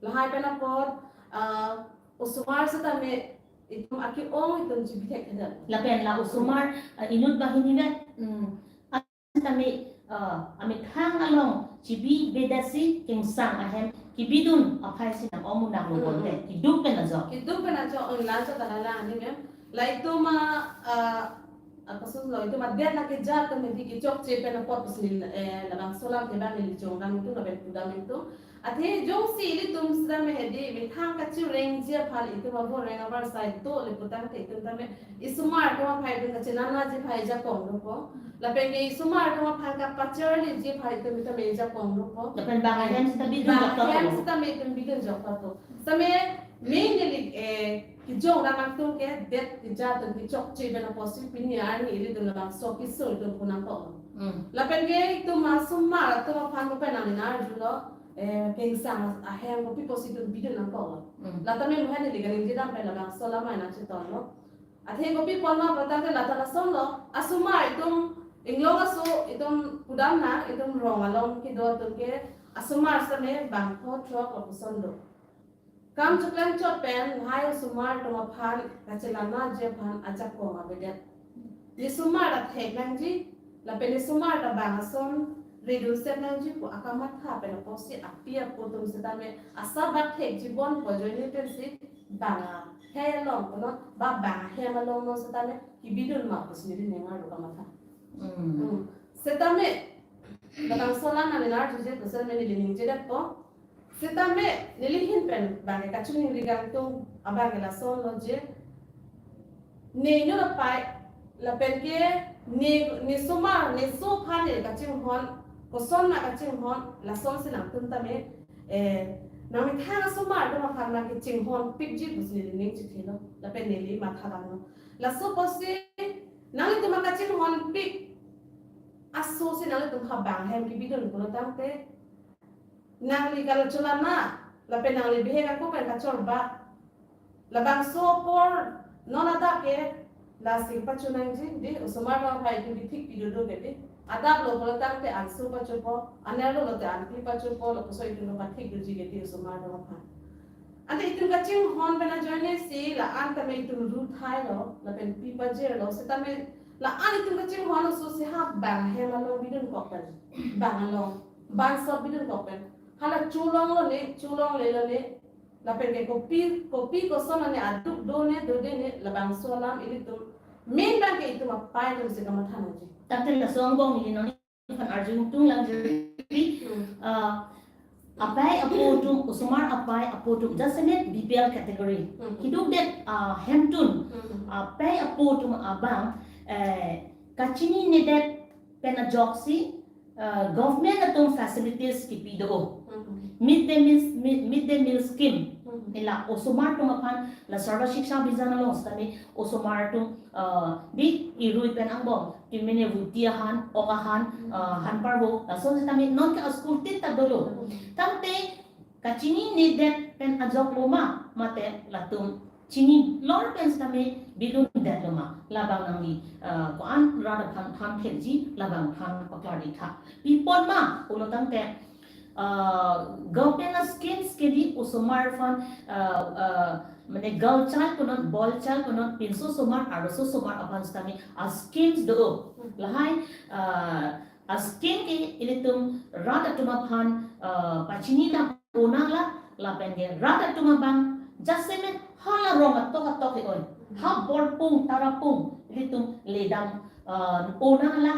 Lahai pen apot, a, osomar setame itum ake-ong itum chibi thekthedet. Lapen la osomar, a, inut banghini vet, mm, a, sitame, a, amethang along chibi bedet si kengsang ahem kebidun aphai si nang-ong munak lo, hmm, bonte. Keduk pen ajok. Keduk pen ajok, oh, lanso ta la la ni ma'am. La itum a, a, a, kasus lo, itum adet lake ja atum medi kechokche pen apot pusi, eh, labangso alamthe abang neli chongdam itum lapen pudam itum. Athe jongsi ilitum sitame hedi methang kachurengji aphan itum avo reng avarsai dole pu tangte itum tame isomar atum aphai itum kachelanaji aphan ijakong dopo. Lapen ke isomar atum aphan kapacharliji aphan itum tame ijakong dopo. Lapen bang ahem sita bidun, bang jokta ahem to. Sitame itum bidun jokta to. Sitame main neli, eh, kejongdam atum ke det keja atum kechokche pen apotsi pini arni ilitum labangso kesung itum punang to. Hmm. Lapen ke itum asomar atum aphan ko pen nangli nang-arjulo, eh, kengsang ahem kopi pusi itum bidun nangkok lo. Hmm. Lata me muhan neli kaningjedam pen labangso alam nangchetonlo. Athe kopi apot ma pu tangte lata lasonlo. Asomar itum inglong aso itum pudam nang, itum rong along kedo atum ke asomar sitame bangpho throk lapuson do. Kam choklem chot pen lahai osomar atum aphan kachelanaji aphan ajakong avedet. Ne osomar ta thek nangji, lapen ne osomar ta bang ason redundset nangji pu akamatha pen apotsi api apo atum sitame asabak thekji bon pu ajoine pensi bang ahei along kono ba bang ahem along non sitame kebidun ma pusi neli ningar kamatha. Hmm. Hmm. Sitame, labangso alam nangli nang-arjuje pu sitame neli ningjedetpo. Sitame neli ahin pen bang kachiningri kangtung abang lasonlo je. Ne inut apai lapen ke ne, ne osomar, ne oso aphan ne kachinghon, koson ma kachinghon, lasonsi nangtum tame, eh, nangmethang asomar atum aphan nangkachinghonpikji pusi neli ning chithelo. Lapen neli matha damlo. Laso apotsi nanglitum akachinghonpik aso si nanglitum ha bang ahem kebidun pulo tangte nangli kalo chelana, lapen nangli bihek ako pen kachor ba. Labangso apor non adap ke lasi pacho nangji, dei, osomar atum aphai itum kethik pidodo ke, dei. Adap lo pulo tangte anso pachopo, anerlo lote anpi pachopo, lapuson itum pathik doji ke, dei, osomar atum aphan. Ante itum kachinghon pen ajoine si la-an tame itum ru thailo, lapen pi pajirlo, sitame la-an itum kachinghon aso si ha bang ahem along bidunkok pen, bang along, bang sot bidunkok pen. Hala cholonglo ne, cholonglelo ne, lapen ke kopi, kopi koson ne aduk do ne, dode ne, labangso alam ilitum main bang ke itum apai atum si kamatha nangji. Tangte laso angbong ili nangli aphan arjung tung lang jeri. Hmm. Ah, apai apo atum, osomar apai apo atum, just a B P L category. Hmm. Keduk det, ah, hemtun. Hmm. Apai apo atum abang, eh, kachininedet pen ajoksi, ah, government atum facilities kepi do. Hmm. Mid day meal, mid, mid day meal scheme. Hmm. Ila osomar atum aphan, la Sarva Shiksha Abhiyan along sitame osomar atum, ah, bi irui pen angbong, ti mene vuti ahan, ok ahan, ah, han parvo, lason sitame non ke a-school tin ta dolo. Tangte kachinine det pen ajok lo ma, mate latum chini lor pen sitame bilun det lo ma, labang nangli, ah, ko-an rat aphan than thekji, labang than paklar ik tha. Pi apot ma, pulo tangte, ah, government a-schemes ke di osomar aphan, ah, ah, mane girl child punon, boy child punon, pinso osomar, arloso osomar aphan sitame a-schemes do. Lahai, ah, a-scheme ke ilitum rat atum aphan, ah, pachini dam onang la, lapen ke rat atum abang, jasemet hala rong atok atok he-oi. Ha Borpung, Tarapung, ilitum ledam, ah, onang la,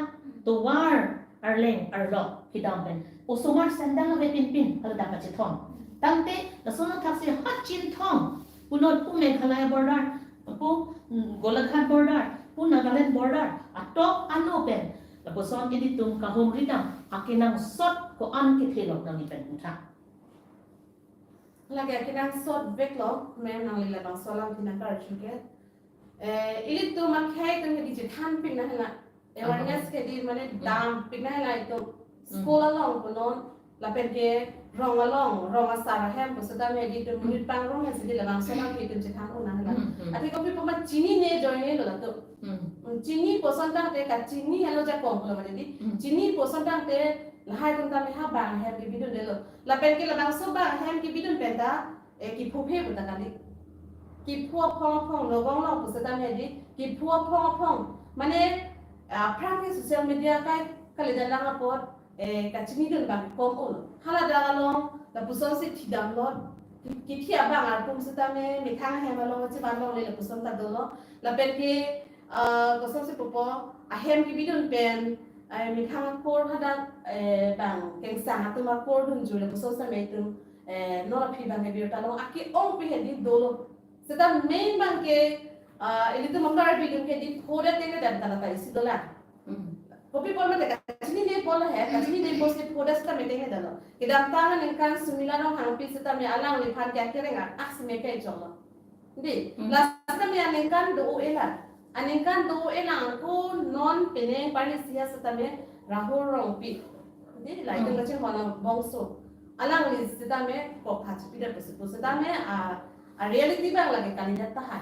tovar arleng arlok kedam pen osomar sandal ave pinpin, hala dak kachethon. Tangte, lason athaksi ha Chinthong, punon pu Meghalaya border, pu, mm, Golaghat border, pu Nagaland border, atok ano pen, lapuson ilitum kahumri dam, akenangsot ko-an kethe lo nangli pen pu tha. Lake akenangsot vek lo, ma'am nangli labangso alam ke nangkarju ke. Eh, ilitum akhei atum ke di chethan pik nang hela. Awareness ke di mane dam pik nang hela itum. School along punon, lapen ke rong along, rong asar ahem pu sitame di itum monit pangrong ya sidi labangso alam ke itum chethan un nang hela. Hmm, hmm. Athe kopi puma chinine ajoine lo latum. Hmm. Hmm, chini puson tangte kachini helo jakong pulo mane di. Hmm. Chini puson tangte lahai atum tame ha bang ahem kebidun detlo. Lapen ke labangso bang ahem kebidun pen ta, eh, kephu phe pu ta kali. Kephu aphong aphong, nogong along pu sitame di, kephu aphong aphong. Mane, ah, aphrang ke social media kai kalidet lang apot, eh, kachinidun abang kom un. Hala dak along, lapuson si thidam lo, ki-, kithi abang arpum sitame, methang ahem along, chiman longle lapuson ta dolo. Lapen ke, ah, koson si pupo, ahem kebidun pen, eh, methang akur hadak, eh, bang, kengsang atum akur dunjur lapuson sitame itum, eh, non aphi abang ke birta long, ake-ong pi hedi dolo. Seta main abang ke, ah, ilitum a-Karbi atum ke di phoda tengke dam tana ta isi dolang. Hmm. Kopi pon mate kachinine pon he, kachinine pon si phoda sitame tengke dam lo. Kedamtang aningkan Sumila Ronghangpi sitame alangliphan ke akereng ak-ak sime ke cholo. Di, hmm, la sitame aningkan do-o-e lang. Aningkan do-o-e lang ko non penang parli sia sitame Rahul Rongpi. Di, la itum, hmm, kachinghon abangso. Alangli sitame kok ha chipidet pusi pu sitame a, a reality abang lake kalidet tahai.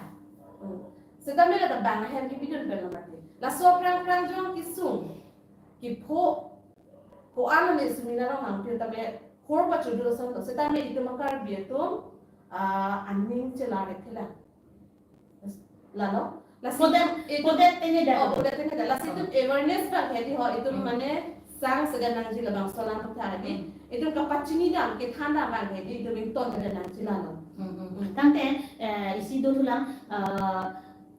Hmm. Sitame la ta bang ahem kebidun pen lo mati. Laso aphrang aphrang jong kesung, kepho, ko-an ne Sumila Ronghangpi tame hor pachudu ason to. Sitame itum a-Karbi atum, ah, aning chelar thelang. Lalo? Lasi phoda, itum, phoda tengke dam. Oh, phoda tengke dam. Lasi itum awareness abang hedi ho, itum, hmm, mane sang segan nangji labangso alam pu tha di. Hmm. Itum kapachini dam, kethan dam abang hedi, itum ington segan nangji lalo. Hmm, hmm, hmm. Tangte, eh, isi dothulang, eh,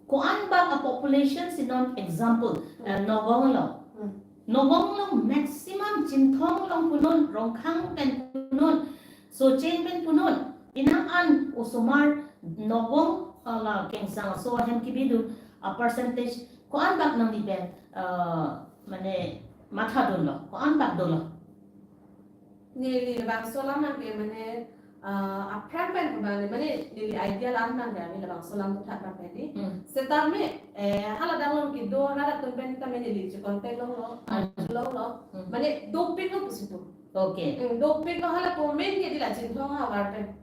ko-an bang a-population si non example, eh, Nagaon along. Hmm. Nagaon along maximum Chinthong along punon, Rongkhang pen punon, Socheng pen punon, penang an osomar Nagaon, ah, la kengsang aso ahem kebidun, ah, percentage ko-an bak nangli pen, ah, mane mathadunlo, ko-an bak dolo. Neli labangso alam abang ke mane, ah, aphrang pen ke mane, mane neli idea alam abang ke, neli labangso alam pu tha abang ke di. Hmm. Sitame, eh, hala dang along kedo rat atum pen tame neli che contact longlo, hmm, arjulonglo. Hmm. Mane dopiklo pusi pu. Okay. Hmm, dopiklo, hala pu main ke di la Chinthong ahavar pen.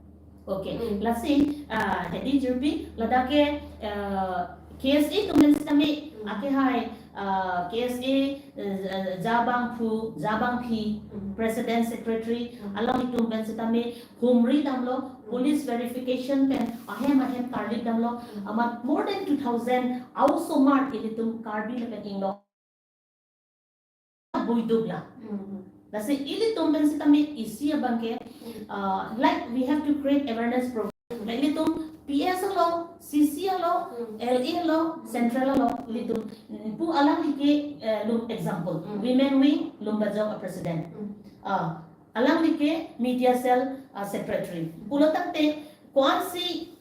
Okay. Hmm. Lasi, ah, hedi jirpi, ladak ke, ah, K S A atum pen sitame, hmm, akehai, ah, K S A, eh, Jabang Phu, Jabang Phi, hmm, President Secretary, hmm, alanglitum pen sitame humri damlo, hmm, police verification pen ahem ahem karlip damlo, hmm, amat more than two thousand a-osomar ilitum Karbi lapen inglong buiduk la. Hmm. Lasi ilitum pen sitame isi abang ke, hmm, uh, like we have to create awareness program. Like ilitum P S along, C C along, hmm, L A along, hmm, central along, hmm, ilitum, mm, pu alangli ke, eh, lum example. Hmm. Women wing, Lumbajong a-president. Hmm. Ah, alangli ke media cell, ah, secretary. Hmm. Pulo tangte, ko-an si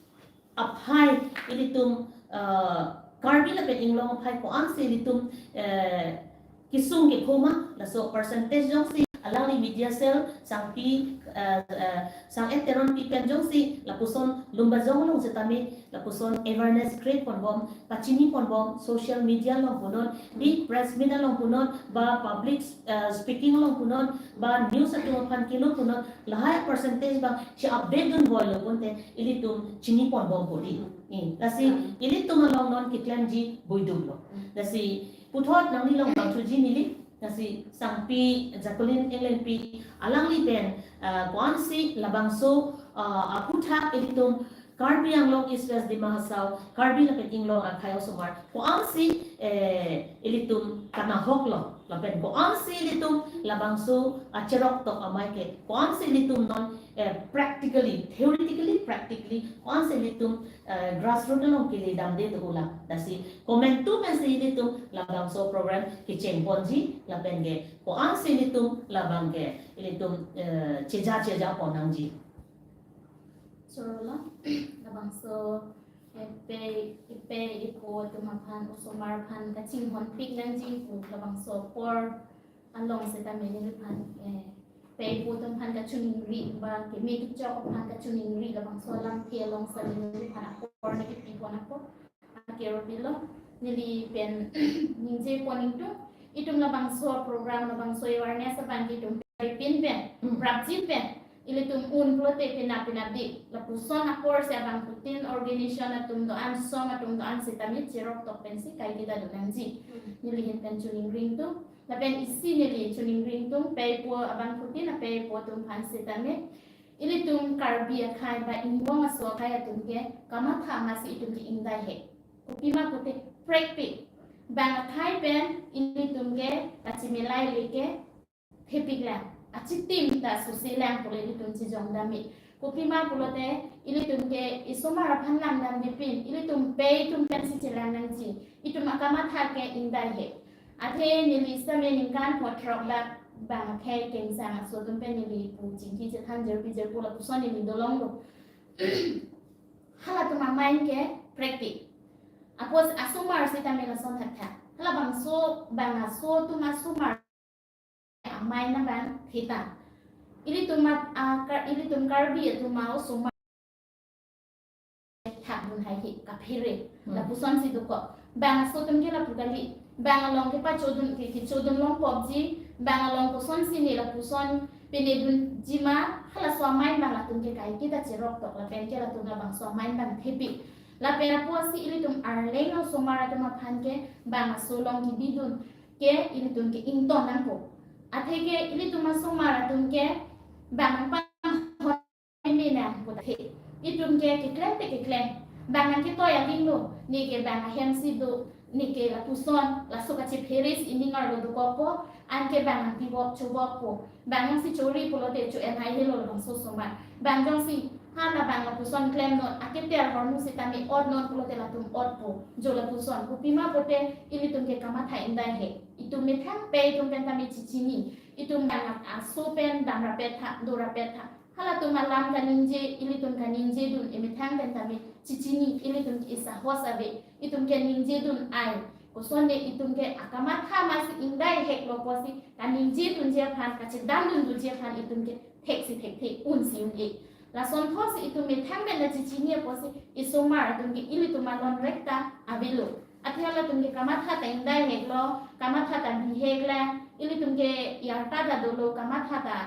aphai ilitum, ah, Karbi lapen inglong aphai ko-an si ilitum, eh, kesung kekho ma, laso percentage jongsi alangli media cell, Sangpi, eh, eh, Sang-et Teronpi pen jongsi lapuson Lumbajong along setame lapuson awareness create ponbom, pachini ponbom, social media along punon, di press meet along punon, ba public, eh, speaking along punon, ba news atum aphan kelo punon, lahai percentage bang si update dun boy lo punte ilitum chini ponbom pudi. Eh, lasi ilitum along non keklemji buidum lo. Lasi puthot nanglilong bang thuji neli, lasi Sangpi Jacqueline Englengpi alangli pen, ah, ko-ansi labangso, ah, aphuthak ilitum Karbi Anglong East West Dima Hasao, Karbi lapen Inglong akhei osomar, ko-ansi, eh, ilitum kanahok lo, lapen ko-ansi ilitum labangso acherok tok amei ke, ko-ansi ilitum non, eh, practically, theoretically, practically, ko-ansi ilitum, eh, grassroot along kele damde do ula. Lasi komantu pensi ilitum labangso program kecheng ponji, lapen ke ko-ansi ilitum labang ke ilitum, eh, cheja cheja pon nangji. Choro lo, labangso epei, epei epo atum aphan, osomar aphan kachinghonpik nangji pu labangso apor along setame neliphan, eh, epei epo atum aphan kachiningri ba keme kechok aphan kachiningri labangso alamthe along setame neliphan apor nangkepi pon apot akero pilo. Neli pen ningje pon ingtung, itum labangso program, labangso awareness abang ke itum pin pen, Hmm. prapjin pen, ilitum un pulote penap penapdik. Lapuson apor si abangphutin organization atum do-an, song atum do-an setame cherok tok pensi kaike ta do nangji. Hmm. Neli ahin pen chiningri ingtung. Lapen isi neli chiningri ingtung, epei epo abangphutin, epei epo atum aphan setame ilitum Karbi akhei ba Inglong aso akhei atum ke kamatha amatsi itum ke ingdai he. Kopima pute prekpik. Bang akhei pen ilitum ke kachimelai le ke thepiklang. Achitim ta suselang pule ilitum chijong dam me. Kopima pulote ilitum ke isomar aphan langdam bipin, ilitum epei atum pensi chelang nangji. Itum akamatha ke ingdai he. Athe neli setame ningkan phongo throk dak bang akhei kengsang aso atum pen neli pu chingki chethan jirpi jirpo lapuson neli dolong lo. Halatum amei ke prekpik. Apot asomar setame lason thaktha. Halabangso bang aso atum asomar amei na bang theta. Ilitum at, ah, Kar-, ilitum Karbi atum osomar thakdun haihe kaphere. Hmm. Lapusonsi dokok. Bang aso atum ke lapu kali. Bang along kepachodun ke, kechodun longpokji. Bang along kosonsi ne lapuson penedunji ma, halaso amei bang latum ke kaike ta cherok tok lapen ke latum labangso amei bang thepik. Lapen apotsi ilitum arleng osomar atum aphan ke bang aso along kebidun ke ilitum ke ington nangpo. Atheke ilitum asomar atum ke bang pang hon me nangpo ta the. Itum ke keklem te keklem. Bang nangketoi aling lo, ne ke bang ahemsi do, ne ke lapuson, laso kachipheris ining arlo dokokpo, anke bang nangpibok chobokpo. Bang nangsi chori pulote cho-en haihelo labangso osomar. Bang jongsi, ha labang lapuson klemnon, aketer ahormu setame otnon pulote latum otpo. Jo lapuson, kopima pute ilitum ke kamatha ingdai he. Itum methang epei atum pen tame chichini. Itum bang aso pen dam rapet tha, do rapet tha. Halatum alam kaningje, ilitum kaningjedun, emethang pen tame chichini, ilitum ke isahos ave, itum ke ningjedun ai. Kosonne itum ke akamatha amatsi ingdai heklo pusi, kaningjedunji aphan, kachedandundunji aphan itum ke theksi thekthe, unsi un-e. Lason thotsi itum methang pen ta chichini apotsi, isomar atum ke ilitum alonrek ta avelo. Athe halatum ke kamatha ta ingdai heklo, kamatha ta bihek la, ilitum ke yarta ta dolo, kamatha ta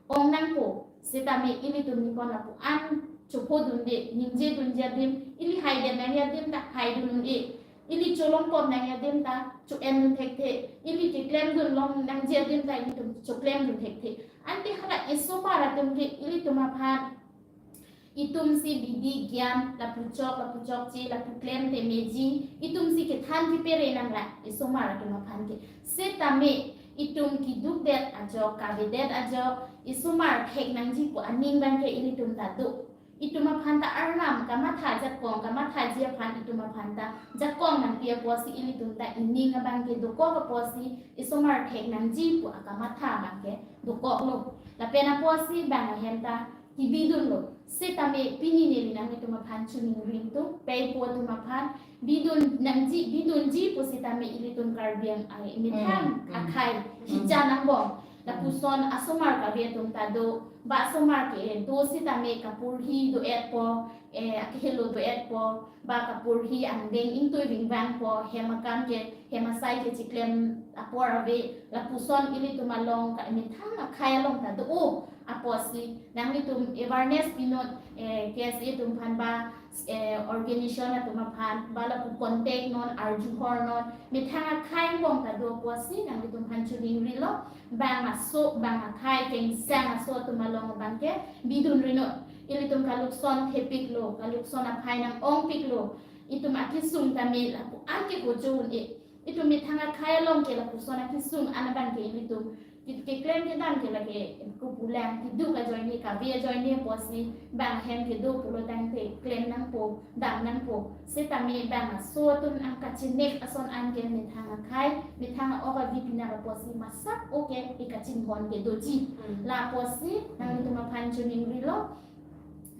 ong nangpo, setame ilitum nipon lapu-an chophodunde, ningjedunji adim, ili haidet nangji adim ta haidun un-e, ili cholongpon nangji adim ta cho-endun thekthe, ili keklemdun long nangji adim ta ilitum choklemdun thekthe. Ante hala isomar atum ke ilitum aphan, itumsi bidi gyan, lapu chok, lapu chokche, lapu klem te meji, itumsi kethan kepere nanglang, isomar atum aphan ke. Setame, itum kedukdet ajok, kavedet ajok, isomar thek nangji pu aning abang ke ilitum ta do. Itum aphan ta arnam, kamatha jakong, kamathaji aphan itum aphan ta jakong nangpi apotsi ilitum ta ining abang ke dokok apotsi, isomar thek nangji pu akamatha abang ke dokoklo. Lapen apotsi bang ahem ta kebidunlo. Setame pini neli nanglitum aphan choningri ingtung, epei epo atum aphan bidun nangji, bidunji pu setame ilitum Karbi Ang-, ai, methang Hmm, hmm. akhei, Hmm. hijat angbong. Lapuson asomar kave atum ta do, ba asomar ke do sitame kaporhi do-etpo, eh, akehelo do-etpo, ba kaporhi angdeng ingtui vingvangpo, hem akam ke, hem asai ke chiklem apor ave, lapuson ilitum along ka methang akhei along ta do-o, apotsi nanglitum awareness pinon, eh, K S A atum aphan ba, eh, organization atum aphan, ba lapu contact non, arjuhor non, methang akhei angbong ta do apotsi nanglitum aphan choningrilo, bang aso, bang akhei, kengsang aso atum along abang ke bidun rinon. Ilitum kalukson thepiklo, kalukson aphai nang-ongpiklo. Itum akesung tame lapu-an ke hojo un-e. Itum methang akhei along ke lapuson akesung an abang ke ilitum ke, keklem kedam ke lake kupulang, keduk ajoine, kave ajoine apotsi bang ahem kedo pulo tangte klem nangpo, dam nangpo. Sitame bang aso atum angkachinek ason an ke methang akhei, methang a-ok avi pinak apotsi masak o ke ikachinghon ke doji. Mm. La apotsi nanglitum aphan choningrilo,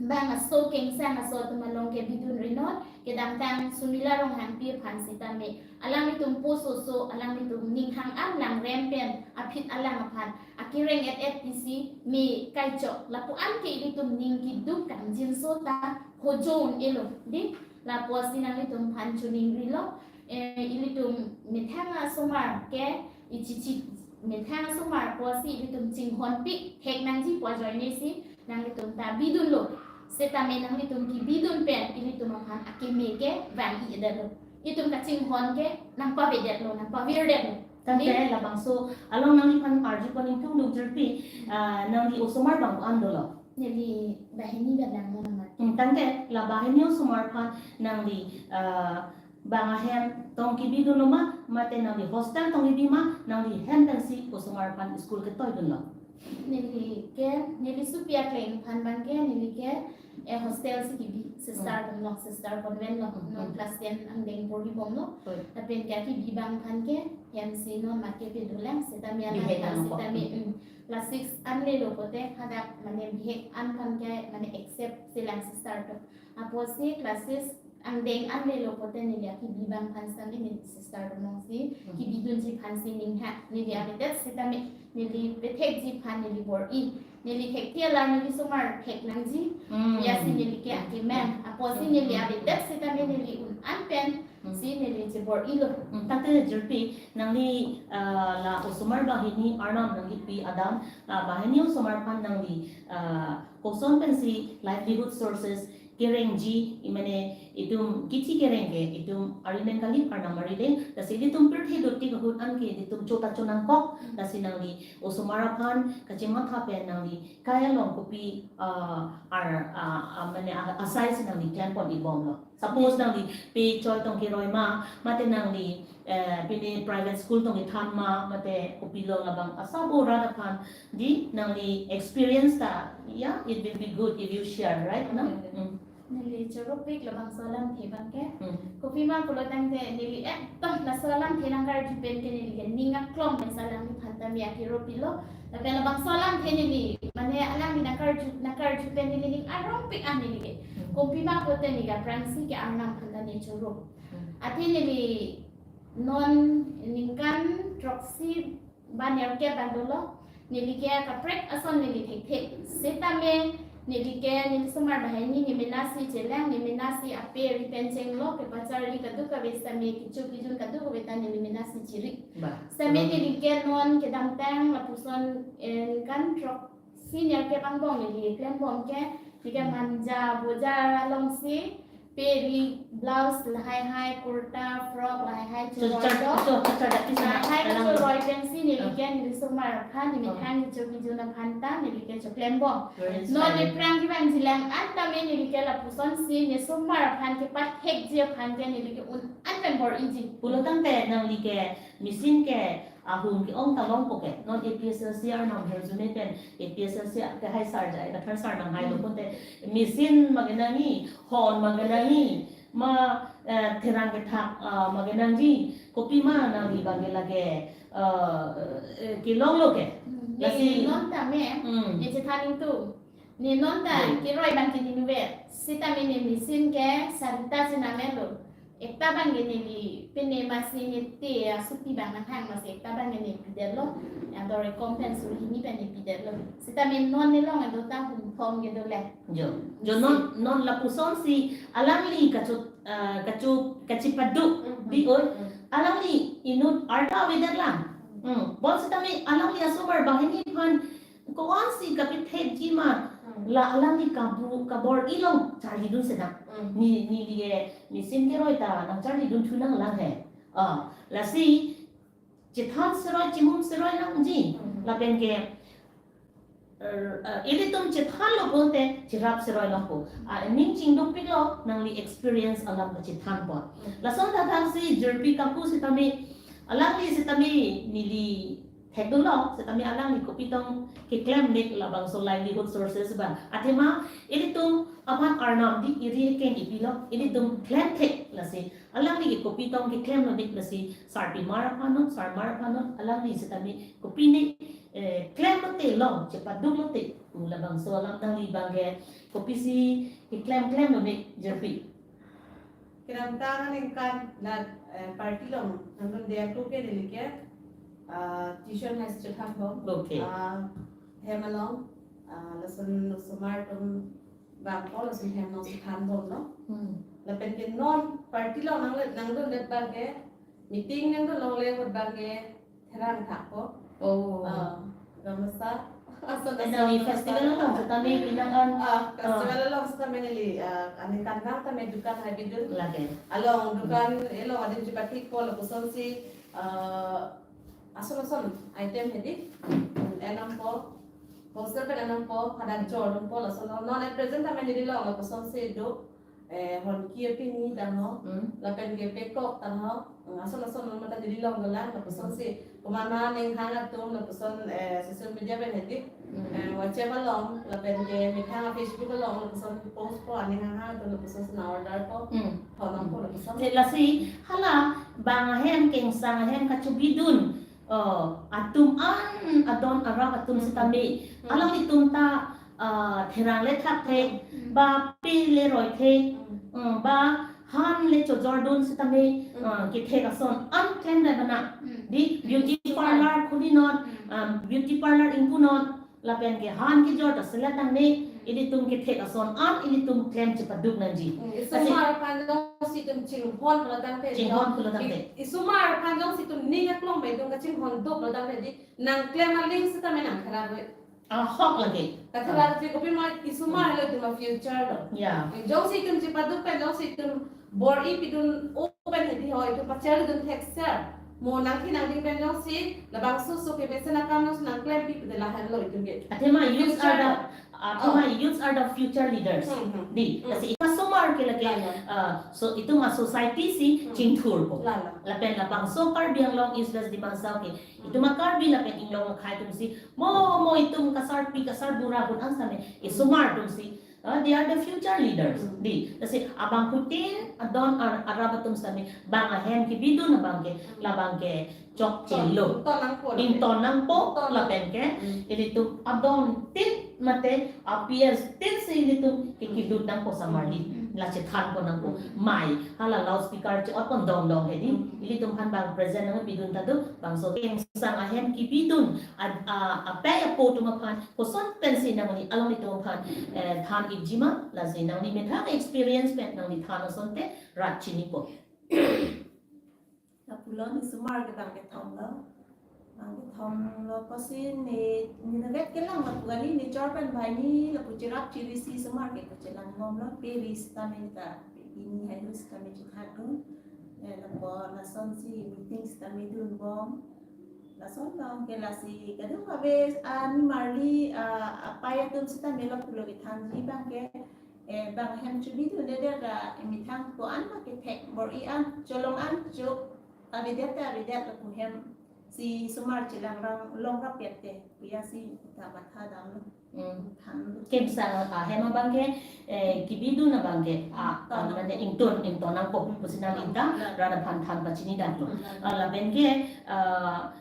bang aso kengsang aso atum along ke bidun rinon, kedamtang Sumila Ronghangpi aphan sitame, alanglitum post oso, alanglitum ning hang-an langrem pen, aphi alang aphan akereng-et-et pisi me kaichok, lapu-an ke ilitum ning keduk kangjinso ta hojo un-elo, dei. La apotsi nanglitum aphan choningrilo, eh, ilitum methang asomar ke ichichi, methang asomar apotsi ilitum chinghonpik thek nangji pu ajoine si nanglitum ta bidunlo. Sitame nanglitum kebidun pen ilitum aphan akeme ke vang-i-edetlo. Itum kachinghon ke nangpavedetlo, nangpavirdetlo. Tangte, dei, labangso along nangliphan arjupon ingtung duk jirpi, ah, nangli osomar bang ko-an dolo? Neli banghini bang dang non amat. Hmm, tangte, la banghini osomar aphan nangli, ah, bang ahem tong kebidunlo ma, mate nangli hostel tong kebi ma, nangli hem pensi osomar aphan school ketoidunlo? Neli ke, neli sopi akleng aphan abang ke, neli ke, eh, hostel si kebi, sister, hmm, atum lo, sister convent lo, hmm, non, hmm, class ten angdeng porhi bomlo. Oi. Lapen ke kebi abang aphan ke, hem si non mat kepi dolang, sitame alang, bihek aphan lang sitame, kok, hmm, class six an lelo pote, hadak mane bihek an aphan ke, mane accept selang sister atum. Apotsi class six angdeng an lelo pote neli akebi abang aphan sitame neli sister atum along si, hmm, kebidunji aphan si ning ha. Neli avedet sitame neli pethekji aphan neli bor-i. Neli thekthe alar neli somar thek nangji. Hmm. Lasi neli ke akemang. Apotsi, hmm, neli avedet sitame neli un-an pen, hmm, si neli chebor-ilo. Hmm, tangte jirpi nangli, ah, la osomar banghini arnam nangli pi adam, la banghini osomar aphan nangli, ah, koson pensi livelihood sources kerengji, i mane itum kithi kereng ke, itum ari nen kali arnam ari deng, lasi ilitum pirthe dotik ahut an ke ilitum chota chonangkok, lasi nangli osomar aphan kachimatha pen nangli kai along kopi, ah, ar, ah, ah, mane, ah, asai si nangli klempon-i bomlo. Suppose nangli pe choi tong keroi ma, mate nangli, eh, pine private school tong kethan ma, mate kopilo labang asabo rat aphan, dei, nangli experience ta, yeah, it will be good if you share, right, no? Okay, okay. Hmm. Neli choro-pik labangso alamthe abang ke. Hmm. Kopima pulo tangte neli ekdom laso alamthe nangkarju pen ke neli ke ning aklong pen si alangliphan ta me akero pilo. Lapen labangso alamthe neli, mane alangli nangkarju, nangkarju pen neli ning arongpik an neli ke. Hmm. Kopima pote neli ke aphrangsi ke arnam aphan ta neli choro. Hmm. Athe neli non ningkan throksi ba nerkep bang dolo, neli ke kaprek ason neli thekthe. Sitame neli ke neli somar banghini ne mena si chelang, ne mena si ape ari pen chenglo, kepacharli kadokave sitame kecho kejun kadokave ta neli mena si chiri. Ba. Sitame, hmm, neli ke non kedamtang lapuson, eh, ningkan throksi nerkep angbong neli klembom ke, neli ke, hmm, manja bojar along si, pe ri blouse lahai hai, kurta, frock lahai hai, cho, choroi cho, do. Cho, cho, cho, cho, lahai hai, alang, choroi pensi neli, oh, ke neli somar aphan, neli, oh, methang kecho kejun aphan ta neli ke choklembom. Very inspiring. Non aphrang kevangji lang an tame neli ke lapuson si ne somar aphan kepathekji aphan ke neli ke un-an pen bor-iji. Pulo tangte nangli ke machine ke ahum ke-ong ta longpo ke. Non A P S L C arnam herjume pen A P S L C ke hai sar jai, kathar sar nanghailo, hmm, pote machine ma kenangji, hon ma kenangji, ma, eh, therang kethak, ah, ma kenangji, kopima nangli abang ke lake, ah, eh, kelonglo ke. Hmm, lasi ne non tame, hmm, ne chethan ingtung. Ne non ta, hmm, keroi abang ke ne nuver. Sitame ne machine ke sarita chenamelo. Ekta abang ke neli pine masi ne te asuti abang nang hang masi ekta abang ke ne pidetlo. Ado recompense hini abang ne pidetlo. Sitame non ne long ado ta hum thom ke dole. Jo, jo non, non lapuson si alangli kacho, ah, kacho, kachipaduk di oi. Alangli inut arta avedet lang. Hmm. Bonsitame alangli asomar banghini aphan ko-an si kapithekji ma, la alangli kabu, kabor-i along charlidun sedang. Ni, neli ke nisim keroi ta nang charlidun thu nanglang he. Ah, lasi chethan seroi, chimum seroi nangji. Lapen ke, er, eh, ilitum chethanlo pulote cherap seroi nangpo. Ah, ning chingdukpiklo nangli experience alam kachethan pon. Lason thakthaksi jirpi kaku sitame, alangli sitame neli thekdunlo, sitame alangli kopi tong keklem nik labangso livelihood sources abang. Athema ilitum aphan Arnam di iri keng ipilo, ilitum klem thek lasi. Alangli ke kopi tong keklemlo nik lasi, sarpimar aphan non, sarmar aphan non, alangli sitame kopi ne, eh, klemlote long, chepaduklote, pu labangso alam nangli abang ke, kopisi keklem klemlo nik jirpi. Kedamtang aningkan la, eh, party along, nangdunde ako ke neli ke, ah, tuition high school thanbom. Okay. Ah, hem along, ah, lason osomar atum bangpo lason hem along si thanbomlo. Hmm. Lapen ke non party along nang, nangdundet abang ke, meeting nangdun longle ahut abang ke therang thakpo. Oh. Ah, gamasa. Ason, ason, neli ason, festival ason along sitame pinang an. Ah, festival along sitame neli, ah, aningkanvang tame dukan haibi dun. Lake. Along dukan, along adim chepathikpo lapuson si, ah, ason ason item hedi. Enampo, poster pen enampo, hadak jordunpo, lason non at present tame neli long lapuson si do. Eh, Honki apini tangho, hmm, lapen ke Pekok tangho, hmm, ason ason mata neli long dolang, lapuson si, pemana ning hang atum, lapuson, eh, social media pen hedi, hmm, eh, WhatsApp along, lapen ke methang a Facebook along, lapuson post po, aning hang hang atum, lapuson si na order po, hmm, honong po, lapuson. Lasi, hala, bang ahem, kengsang ahem, kachobidun, oh, atum an, adon arap atum, hmm, sitame, hmm, alanglitum ta, ah, therang le thap thek, hmm, ba pe le roi thek, hmm, hmm, ba han le chojordun sitame, hmm, ah, kethek ason an klemdai bana. Hmm. Di beauty, hmm, parlor khuli non, hmm, ah, beauty parlor ingpu non, lapen ke han kejor ta selat nangne, hmm, ilitum kethek ason an ilitum klem chepaduk nangji. Hmm. Lasi isomar aphan jongsi itum chinghon pulo tangte, chinghon pulo tangte, i-, isomar aphan jongsi itum ning aklong me itum kachinghon duklo tangte di, nang klem aling sitame nang khara gue. Ahok lake. Katherak, ah, je kopi ma isomar helo itum a-future lo. Ya. Jongsi itum chepaduk pen, jongsi itum bor-i pidun open hedi ho, itum pacharlidun thekser. Mo nangki nangding pen jongsi labangso so kemesen akam jongsi nang klempi pu de lahenlo itum ke. Athema youths are the, future, athema, oh, youths are the future leaders. Hmm, hmm. Di, hmm, lasi itum asomar ke lake, lalo, ah, so itum a-society si, hmm, chingthurpo. Lalo. Lapen labangso Karbi Anglong East West Dima Hasao ke itum a-Karbi lapen inglong akhei atum si, mo, mo itum kasarpi, kasarbura ahut an sitame, isomar atum si, ah, they are the future leaders. Hmm. Di, lasi abangphutin, adon ar-, arap atum sitame, bang ahem kebidun abang ke, hmm, labang ke chokchelo. Ington nangpo, ington nangpo, ington nang-, lapen ke, hmm, ilitum adon tin mate, A P S tin si ilitum ke kidun nangpo samarli. Hmm. La chethanpo nangpo. Hmm. Mai, hala loudspeaker che-otpon dongdong hedi. Hmm. Ilitum aphan bang present nangpidun ta do, bangso kengsang ahem kebidun, a, a, apei apo atum aphan, koson pensi nangli, alanglitum aphan, eh, than-ikji ma, lasi nangli methang experience pen nangli than asonte, rat chinipo. Lapulo ne isomar ke bang kethom lo. Bang kethom lo pusi ne, ne navet kelang lapu kali ne chor pen banghini lapu cherap chiri si isomar ke kachelangbomlo, pe ri sitame ta, pe pini haihui sitame chethakdun. Eh, lapu lasonsi meeting sitame dunbom. Lason long ke lasi kadokave, ah, nimarli, ah, apei atum sitame lapulo kethanji abang ke, eh, bang ahem chobidundedet ra, eh, methang ko-an ma kethek bor-i an, cholong an cho, avedet ta avedet lapu hem si isomar chelang rang longrap pet te, puya si ta matha damlo. Hmm. Than. Kengsang ahem abang ke, eh, kebidun abang ke, ah, ington, ah, mane ington, ington nangpo, hmm, pusi nangli ta, hmm, rat aphan than pachini damlo. Hmm. Ah, lapen ke, ah,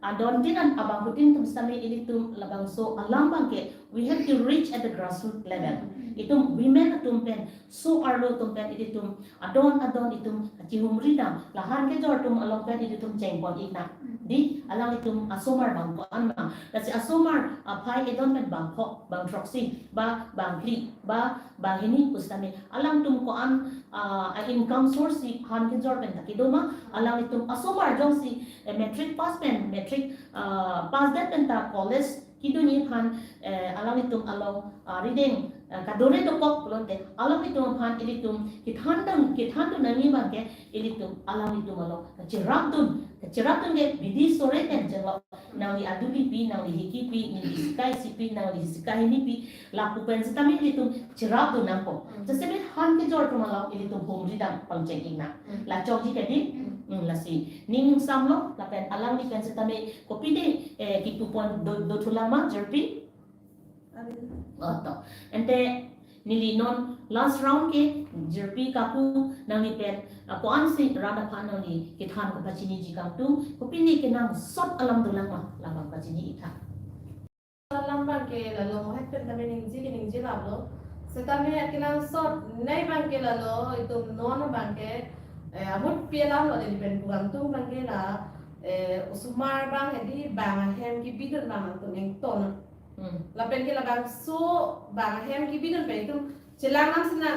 adon tin an abangphutin atum sitame ilitum labangso alam abangke, we have to reach at the grassroots level. Itum women atum pen, so-arlo atum pen ilitum adon adon itum kachihumri dam, la han kejor atum along pen ilitum chengpon ik nang. Dei, alanglitum asomar bang ko-an ma. Lasi asomar aphai edon pen bang ko, bang throksi, ba bang phli, ba bang hini pusitame, alangtum ko-an, ah, a income source si han kejor pen ta kedo ma, alanglitum asomar jongsi, eh, matric pass pen, matric, ah, pass det pen ta college kedun aphan, eh, alanglitum along, ah, rideng, eh, kadore dokok pulote, alanglitum aphan ilitum kethandun, kethandun nangji abangke, ilitum alanglitum along kacherapdun, kacherapdun ke bidi sore pen jenglo, nangli adulipi, nangli hikipi, neli sika isipi, nangli sika hinipi, lapu pen sitame ilitum cherapdun nangpo. Hmm. Jasemet han kejor atum along ilitum humri dam pangcheng ik nang. Hmm. La chokji ke dei? Hmm. Hmm, lasi ning samlo, lapen alangli pen sitame kopine, eh, kipupon do, do thulang ma, jirpi? Amen. Oh, to. Ante neli non last round ke, jirpi kaku nangli pen, ah, ko-ansi rat aphan nangli kethan kapachiniji kangtung, kopine kenangsot alam dolang ma, labang pachini ik tha. Alam abangke lalo mohet pen tame ningje ke ningje laplo. Setame kenangsot nei abangke lalo itum non abangke, eh, amut pi alam lo, neli pen pu kangtung abangke la, eh, osomar abang hedi bang ahem kebidun abang nangtum ington. Hmm. Lapen ke labangso bang ahem kebidun pen itum chelang nang sina,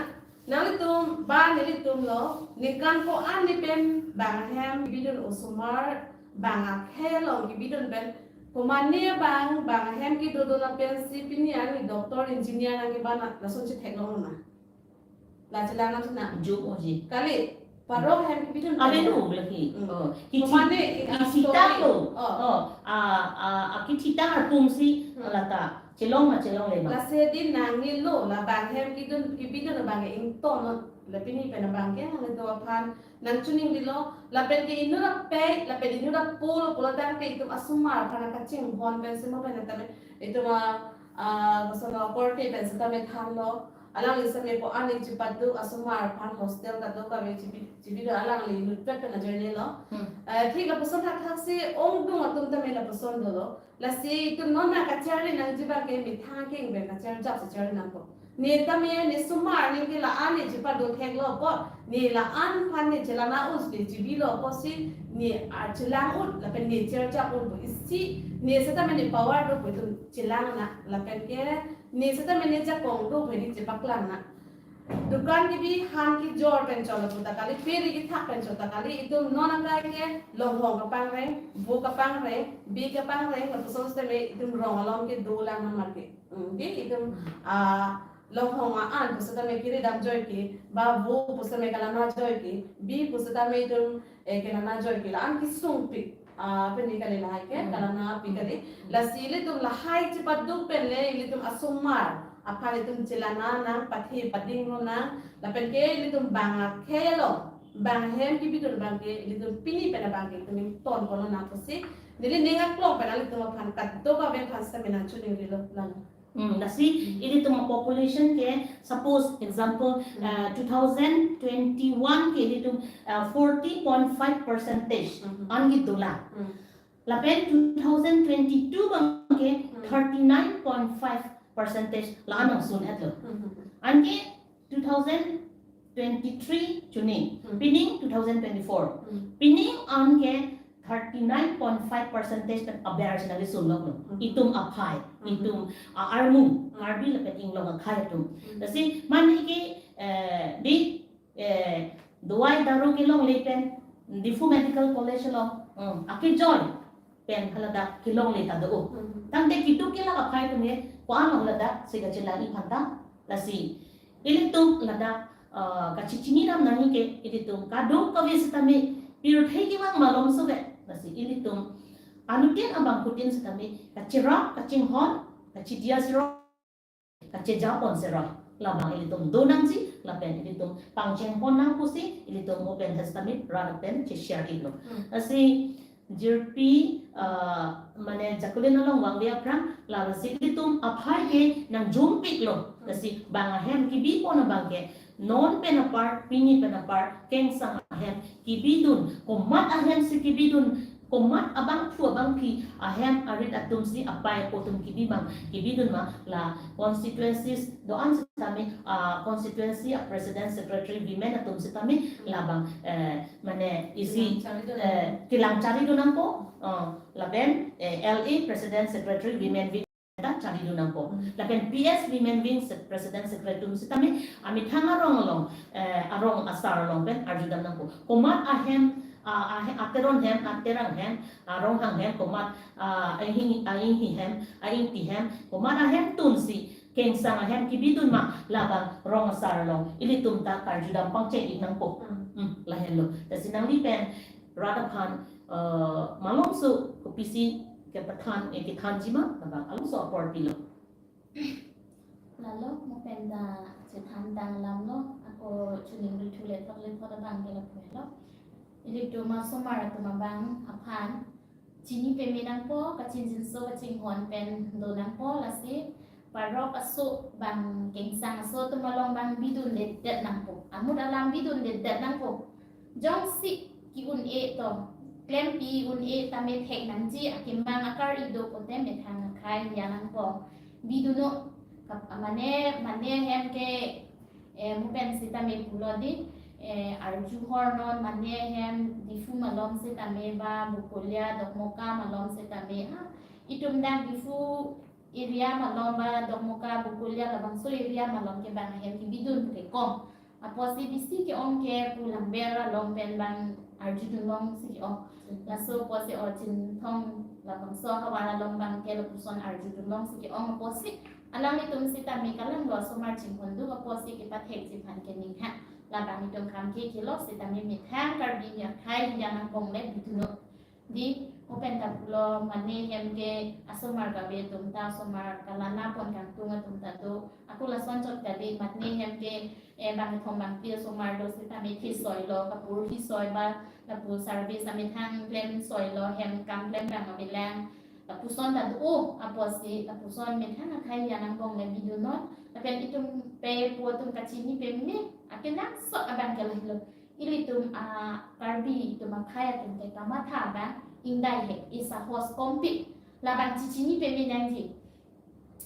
nanglitum ba nelitum lo, ningkan ko-an ni pen bang ahem kebidun, osomar bang akhei along kebidun pen, komane bang, bang ahem kedo do lapen si pini arni doctor, engineer nangkeban, lason si theklong ma? La chelang nang sina. Jum oji. Kali, paro ahem kebidun pen. Avelo lagi. Hmm. Oh. Kithi-, komane, eh, ah, kithitang story lo. Oh. Oh, ah, ah, ah, kithitang arpum si, hmm, lata chelong ma chelongle ma. Lasi dei nangne lo, la bang ahem kebidun, kebidun abang ington lo. La pini pen abangke nangdo aphan nangchiningrilo, lapen ke inut apei, lapen inut apo lo pulo tangte itum asomar aphan kachinghon pen simo pen tame, itum a, a, koson lo, korte pen sitame thanlo, alangli sitame ko-an ni chipaduk, asomar aphan hostel kadokave chibi, chibi do, alangli inutvet pen ajoine lo. Hmm. Eh, thik lapuson thakthak si ongdung atum tame lapuson dolo. Lasi itum non nangkacharli nangji abangke methang akeng pen kacharjap si charli nangpo. Ne tame ne somar aning ke la-an ne chipado theklo apot, ne la-an aphan ne chelang un, ne chibilo apotsi ne, ah, chelang un, lapen ne charjap unpo. Isi ne setame ne power dopo itum chelang nang, lapen ke ne setame ne jakong dopo ne chepaklang nang. Dukan kebi han kejor pen cholo puta kali, peri kethak pen cholo ta kali, itum non akai ke longhong kapangreng, vo kapangreng, bi kapangreng, lapuson sitame itum rong along ke dolang nang marke. Hmm, dei itum, ah, longhong a-an pusitame kiri dam joike, ba vo pusitame kelana joike, bi pusitame itum, eh, kelana joike, la-an kesungpik. Ah, pini kali lahai ke, hmm, kelana pi kali. Hmm. Lasi ilitum lahai chipaduk pen le, ilitum asomar aphan itum chelana nang, pathe padinglo nang, lapen ke ilitum bang akhei along, bang ahem kebidun abangke, ilitum pini pen abangke itum ington kono nang pusi, neli ning aklong pen ilitum aphan kadokave aphan sitame nangchiningrilo lang. Hmm, lasi, hmm, ilitum population ke, suppose, example, hmm, uh, two thousand twenty-one ke ilitum, uh, forty point five percentage, hmm, an kedo la. Hmm. Lapen two thousand twenty-two abangke, hmm, thirty-nine point five percentage la-an nangsun-etlo. Hmm. Anke two thousand twenty-three chini, hmm, pining two thousand twenty-four. Hmm. Pining anke thirty-nine point five percentage pen aber si nangli sunloklo. Hmm. Itum aphai, hmm, itum, ah, armu, hmm, Karbi lapen inglong akhei atum. Hmm. Lasi mane ke, eh, dei, eh, dawai daru kelongle pen, Diphu Medical College along, hmm, akejoi pen haladak kelongle ta do. Hmm. Tangte kitu kelak aphai atum ke, ko-an along haladak si kachelangji aphan ta, lasi ilitum ladak, ah, kachechini dam nangji ke, ilitum kadokave sitame pirthe kevang malom sove. Lasi ilitum anuttin abangphutin sitame kacherap, kachinghon, kachidia siro, kachejapon siro. Labang ilitum do nangji, lapen ilitum pangchengpon nang pusi, ilitum mo pen sitame rat pen che-share iklo. Hmm. Lasi jirpi, ah, mane jakulen along vangve aphrang, lasi ilitum aphai ke nangjumpiklo, lasi bang ahem kebipon abangke, non pen apar, pini pen apar, kengsang ahem kebidun, komat ahem si kebidun, Komat abangphu abangpi ahem arit atum si apei apo atum kebi abang kebidun ma, la constituencies do-an sitame, ah, constituency a president secretary women atum sitame labang, eh, mane isi, eh, kelang charidun nangpo, oh, lapen, eh, L A president secretary women wing ta charidun nangpo. Lapen P S women wing se-, president secretary atum sitame amethang arong along, eh, arong asar along pen arjudam nangpo. Komat ahem, ah, ahe-, ateron hem, aterang hem, aronghang hem, komat, ah, aing, ainghi hem, aingti hem, komat ahem atum si kengsang ahem kebidun ma, labang rong asar along ilitum ta karjudam pangcheng-ik nangpo. Hmm. Hmm, lahenlo. Lasi nangli pen rat aphan, eh, malomso kopisi kepathan, eh, kethanji ma, labang alongso apor pilo. Lalo, mo pen ta chethan tang alamlo, ako choningri thu lethot lethot abang ke lapu helo. Ilitum asomar atum abang aphan chini peme nangpo, kachinjinso kachinghon pen do nangpo, lasi parok aso abang kengsang aso atum along abang bidundedet nangpo. Amut alam bidundedet nangpo. Jongsi ke-un-e to, klempi un-e tame thek nangji, akemang akar-i do pote methang akhei ya nangpo. Bidunon, kap-, mane, mane hem ke, eh, mo pen sitame pulo di, eh, arju hor non, mane hem Diphu malom sitame ba Bokolia, Dokmoka malom sitame, ha, itum dang Diphu area malom ba Dokmoka, Bokolia, labangso area malom ke abang ahem kebidun ke kong. Apotsi bisi ke-ong ke pu Lamber along pen abang arjudun longsi ke-ong. Laso apotsi o Chinthong labangso ahavar along abang ke lapuson arjudun longsi ke-ong. Apotsi alanglitum sitame kalang lo asomar chinghon duk apotsi kepathekji aphan ke ning ha. Labang itum kam ke kelo sitame methang Karbi akhei ya nangpongle bidunon. Di, mo pen ta pulo mane hem ke asomar kave atum ta, asomar kalana pon kangtung atum ta do. Ako lason chot kali, mane hem ke, eh, bangkethom bangphli asomar do sitame thi soilo, kapur thi soi ba, lapu service amethang klem soilo, hem kam klem abang avelang. Lapuson ta do, apotsi, lapuson methang akhei ya nangpongle bidunon, lapen itum pei apo atum kachini peme, akenangsot abang ke lahelo. Ilitum a Karbi atum akhei atum ke kamatha abang ingdai he, isahos kompik, labang chechini peme nangji.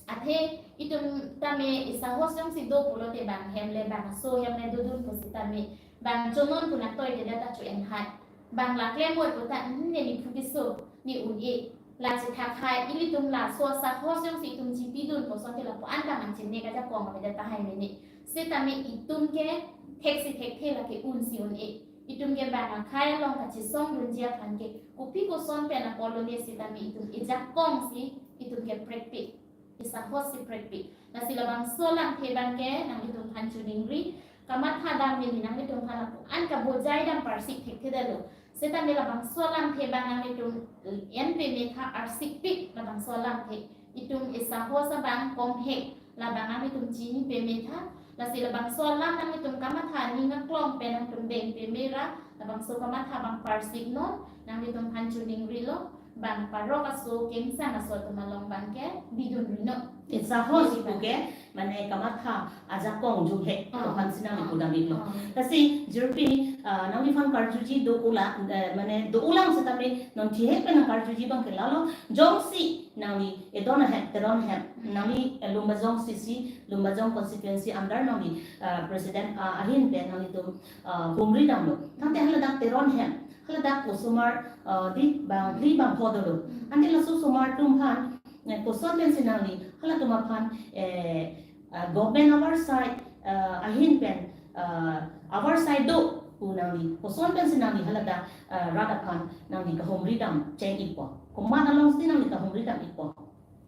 Athe itum tame isahos jongsi do pulote bang hem le bang aso hem le dodun pusitame, bang chonon pu nangtoidedet ta cho-en hai. Bang la klem oi pu ta, hmm, ne nephu keso, ne un-e. La chethak hai, ilitum laso asahos jongsi itum chipidun puson ke lapu-an ta man chinine kajakong avedet tahai mene. Sitame itum ke theksi thekthe lake unsi un-e. Itum ke bang akhei along kachesongdunji aphan ke kopi koson pen apor lone sitame itum ejakong si itum ke prekpik, isahos si prekpik. Lasi labangso alamthe abang ke nanglitum aphan choningri, kamatha dam neli nanglitum aphan lapu-an kabojai dam parsik thekthedetlo. Sitame labangso alamthe abang nanglitum en peme tha, arsikpik labangso alamthe. Itum isahos abang komhek, labang nanglitum chini peme tha. Lasi labangso alam nanglitum kamatha ning aklong pen nangtum deng peme ra, labangso kamatha abang parsiknon, nanglitum aphan choningrilo, bang parok aso kengsang aso atum along abang ke bidunrinon. Isahos pu ke mane kamatha ajakong jumhek, ah, atum aphan si nangli, ah, pudamiklo. Ah. Lasi jirpi, ah, nangliphan karjuji do-olang, eh, mane do-olang sitame non thihek pen nangkarjuji abang ke lalo, jongsi nangli edon ahem, teron ahem, hmm, nangli, eh, Lumbajong C C, Lumbajong constituency under nangli, ah, president, ah, ahin pen nanglitum, ah, humri damlo. Tangte haladak teron ahem, haladak osomar, ah, di bang, di bang pho dolo. Hmm. Ante laso osomar atum aphan, eh, koson pensi nangli halatum aphan, eh, ah, government avarsai, ah, ahin pen, ah, avarsai do pu nangli, koson pensi nangli haladak, ah, rat aphan nangli kahumri dam cheng-ikpo? Komat alongsi nangli kahumri dam-ikpo?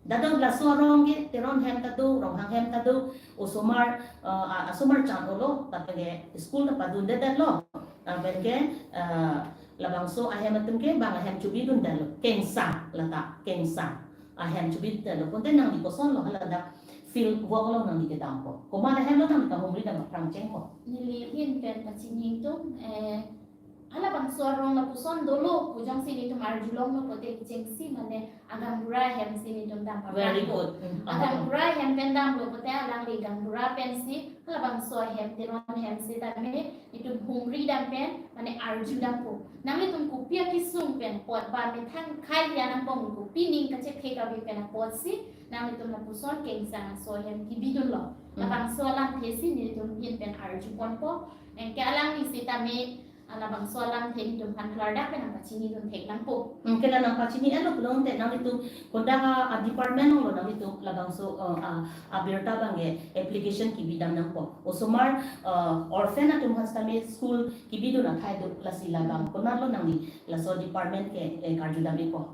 Dadok laso arong ke teron ahem ta do, ronghang ahem ta do, osomar, ah, ah, asomar chan olo, lapen ke school ta padundedetlo, lapen ke, ah, labangso ahem atum ke bang ahem chobidundetlo, kengsang lata, kengsang ahem chobidundetlo. Konte nangli kosonlo haladak field work along nangli kedampo? Komat ahem lo nangli kahumri dam aphrang chengpo? Neli ahin pen kachini atum, eh, Halabangso arong lapuson dolo pu jongsi netum arjulonglo pote kechengsi mane agaonbura ahem si netum dam. Very good. Mm. Agaonbura ahem pen damlo pote alangli gaonbura pensi halabangso ahem Teron ahem setame netum humri dam pen mane arju dampo. Nanglitum kopi akesung pen apot ba methang khei ya nangpong, kopi ning kachethek ave pen apotsi nanglitum lapuson Kengsang aso ahem kebidunlo. Mm. Labangso alamthe si netum ahin pen arju ponpo. Anke alangli setame halabangso alamthe netum aphan klardak pen nangpachinidun thek nangpo. Hmm, ke la nangpachini-etlo pulote nanglitum konat a, a department alonglo nanglitum labangso, uh, a, abirta abang ke application kebi dam nangpo. Osomar, uh, orphan atum aphan setame school kebidun athai do, lasi labang konatlo nangli laso department ke, eh, karju dam-ikpo?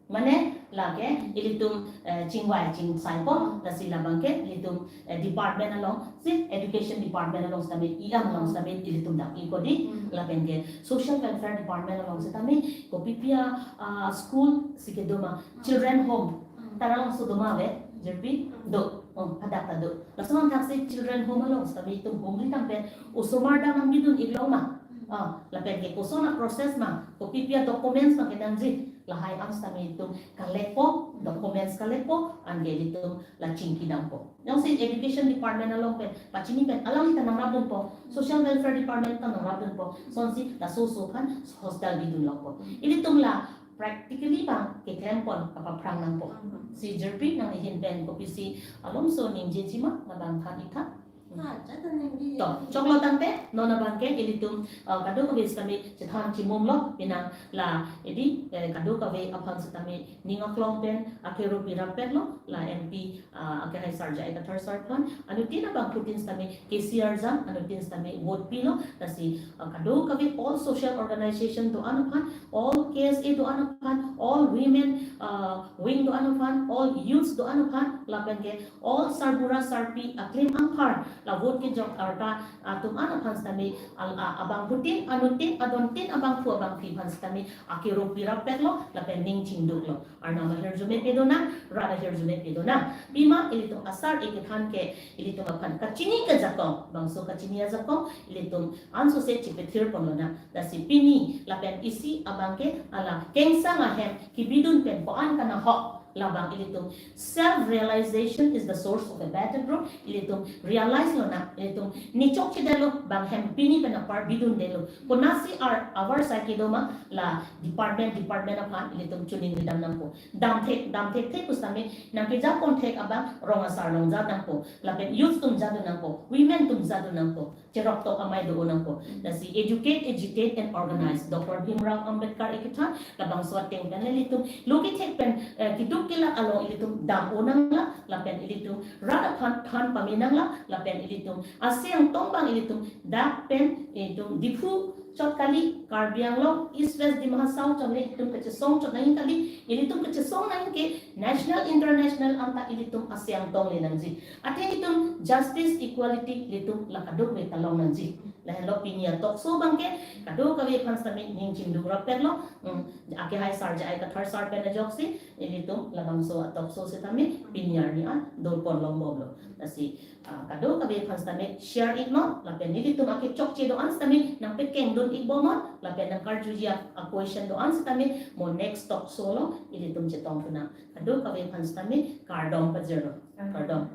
Mane lake ilitum, eh, chingvai chingsaipo, lasi labang ke ilitum, eh, department alongsi, education department along setame, i-am along setame ilitum dam-ikpo dei. Hmm. Lapen ke social welfare department along setame kopipi a, ah, school si kedo ma, children home, Hmm. ta alongsi do ma ave, jirpi? Hmm. Do. Oh, hadak ta do. Lason thaksi children home along setame itum humri dam pen osomar dam nangbidun-iklo ma? Hmm. Ah, lapen ke koson a process ma, kopipi a documents ma kenangji, lahai an setame itum collect-po, documents collect-po, anke ilitum la chingki dampo. Jongsi education department along pen pachini pen alangli ta nangrapdunpo, social welfare department ta nangrapdunpo, lasonsi laso oso aphan hostel bidun longpo. Ilitum la practically abang keklem pon kapaphrang nangpo. Hmm. Si jirpi nangli ahin pen kopisi alomso ningjeji ma labang khan-ik tha? Ah, jata ningje. To, choklo tangte, non abang ke ilitum, uh, kadokave setame chethan chimumlo, penang la, edi, eh, kadokave aphan setame ning aklong pen akero pirap petlo, la M P, ah, akehai Sarja Kathar sir aphan, anuttin abangphutin setame K C R jam, anuttin setame vote pilo, lasi, ah, kadokave all social organization do-an aphan, all K S A do-an aphan, all women, ah, wing do-an aphan, all youths do-an aphan, lapen ke all sarbura sarpi aklim anghar, la vote kejok arta atum an aphan setame, al-, a-, abangphutin, anuttin, adontin, abangphu abangphi aphan setame akero pirap petlo, lapen ning chingduklo. Arnam ahirjume pedonang, rat ahirjume pedonang. Pima ilitum asar ikethan ke, ilitum aphan kachini kajakong, bangso kachini ajakong, ilitum ansose chipethir ponlonang. Lasi pini, lapen isi abang ke, hala Kengsang ahem kebidun pen ko-an kanahok, labang ilitum self realization is the source of a better growth. Ilitum realize lonang, ilitum ne chokchedetlo, bang hem pini pen apar bidundetlo. Konatsi ar avar sai kedo ma, la department, department aphan ilitum chiningri dam nangpo. Dam thek, dam thekthe pu setame, nangkeja pon thek abang rong asar along ja nangpo. Lapen youth atum jadun nangpo, women atum jadun nangpo. Cherok tok amei do-o nangpo. Lasi educate, agitate and organize. Doctor Bhimrao Ambedkar ikethan, labangso ateng pen ilitum, lo kethek pen, eh, keduk kelak along ilitum dam-o nangla, lapen ilitum rat aphan than pame nangla, lapen ilitum ase angtong abang ilitum dak pen, ilitum Diphu chot kali, Karbi Anglong, East West Dima Hasao chot le ilitum kachesong chot nangji kali, ilitum kachesong nangji ke national, international anta ilitum ase angtong le nangji. Athe ilitum justice, equality ilitum la kadokave ta long nangji. Lahenlo pini a-talk show abang ke kadokave aphan setame ning chingduk rap petlo. Hmm, akehai Sarja Kathar sir pen ajoksi ilitum labangso a-talk show setame pini arni an dopon longbomlo. Lasi, ah, kadokave aphan setame share-iknon, lapen nelitum akechokche do-an setame nangpekengdun-ikbomnon, lapen nangkarjuji a-question do-an setame mo next talk show along ilitum chetongthunang. Kadokave aphan setame kardom pajirlo. Kardom.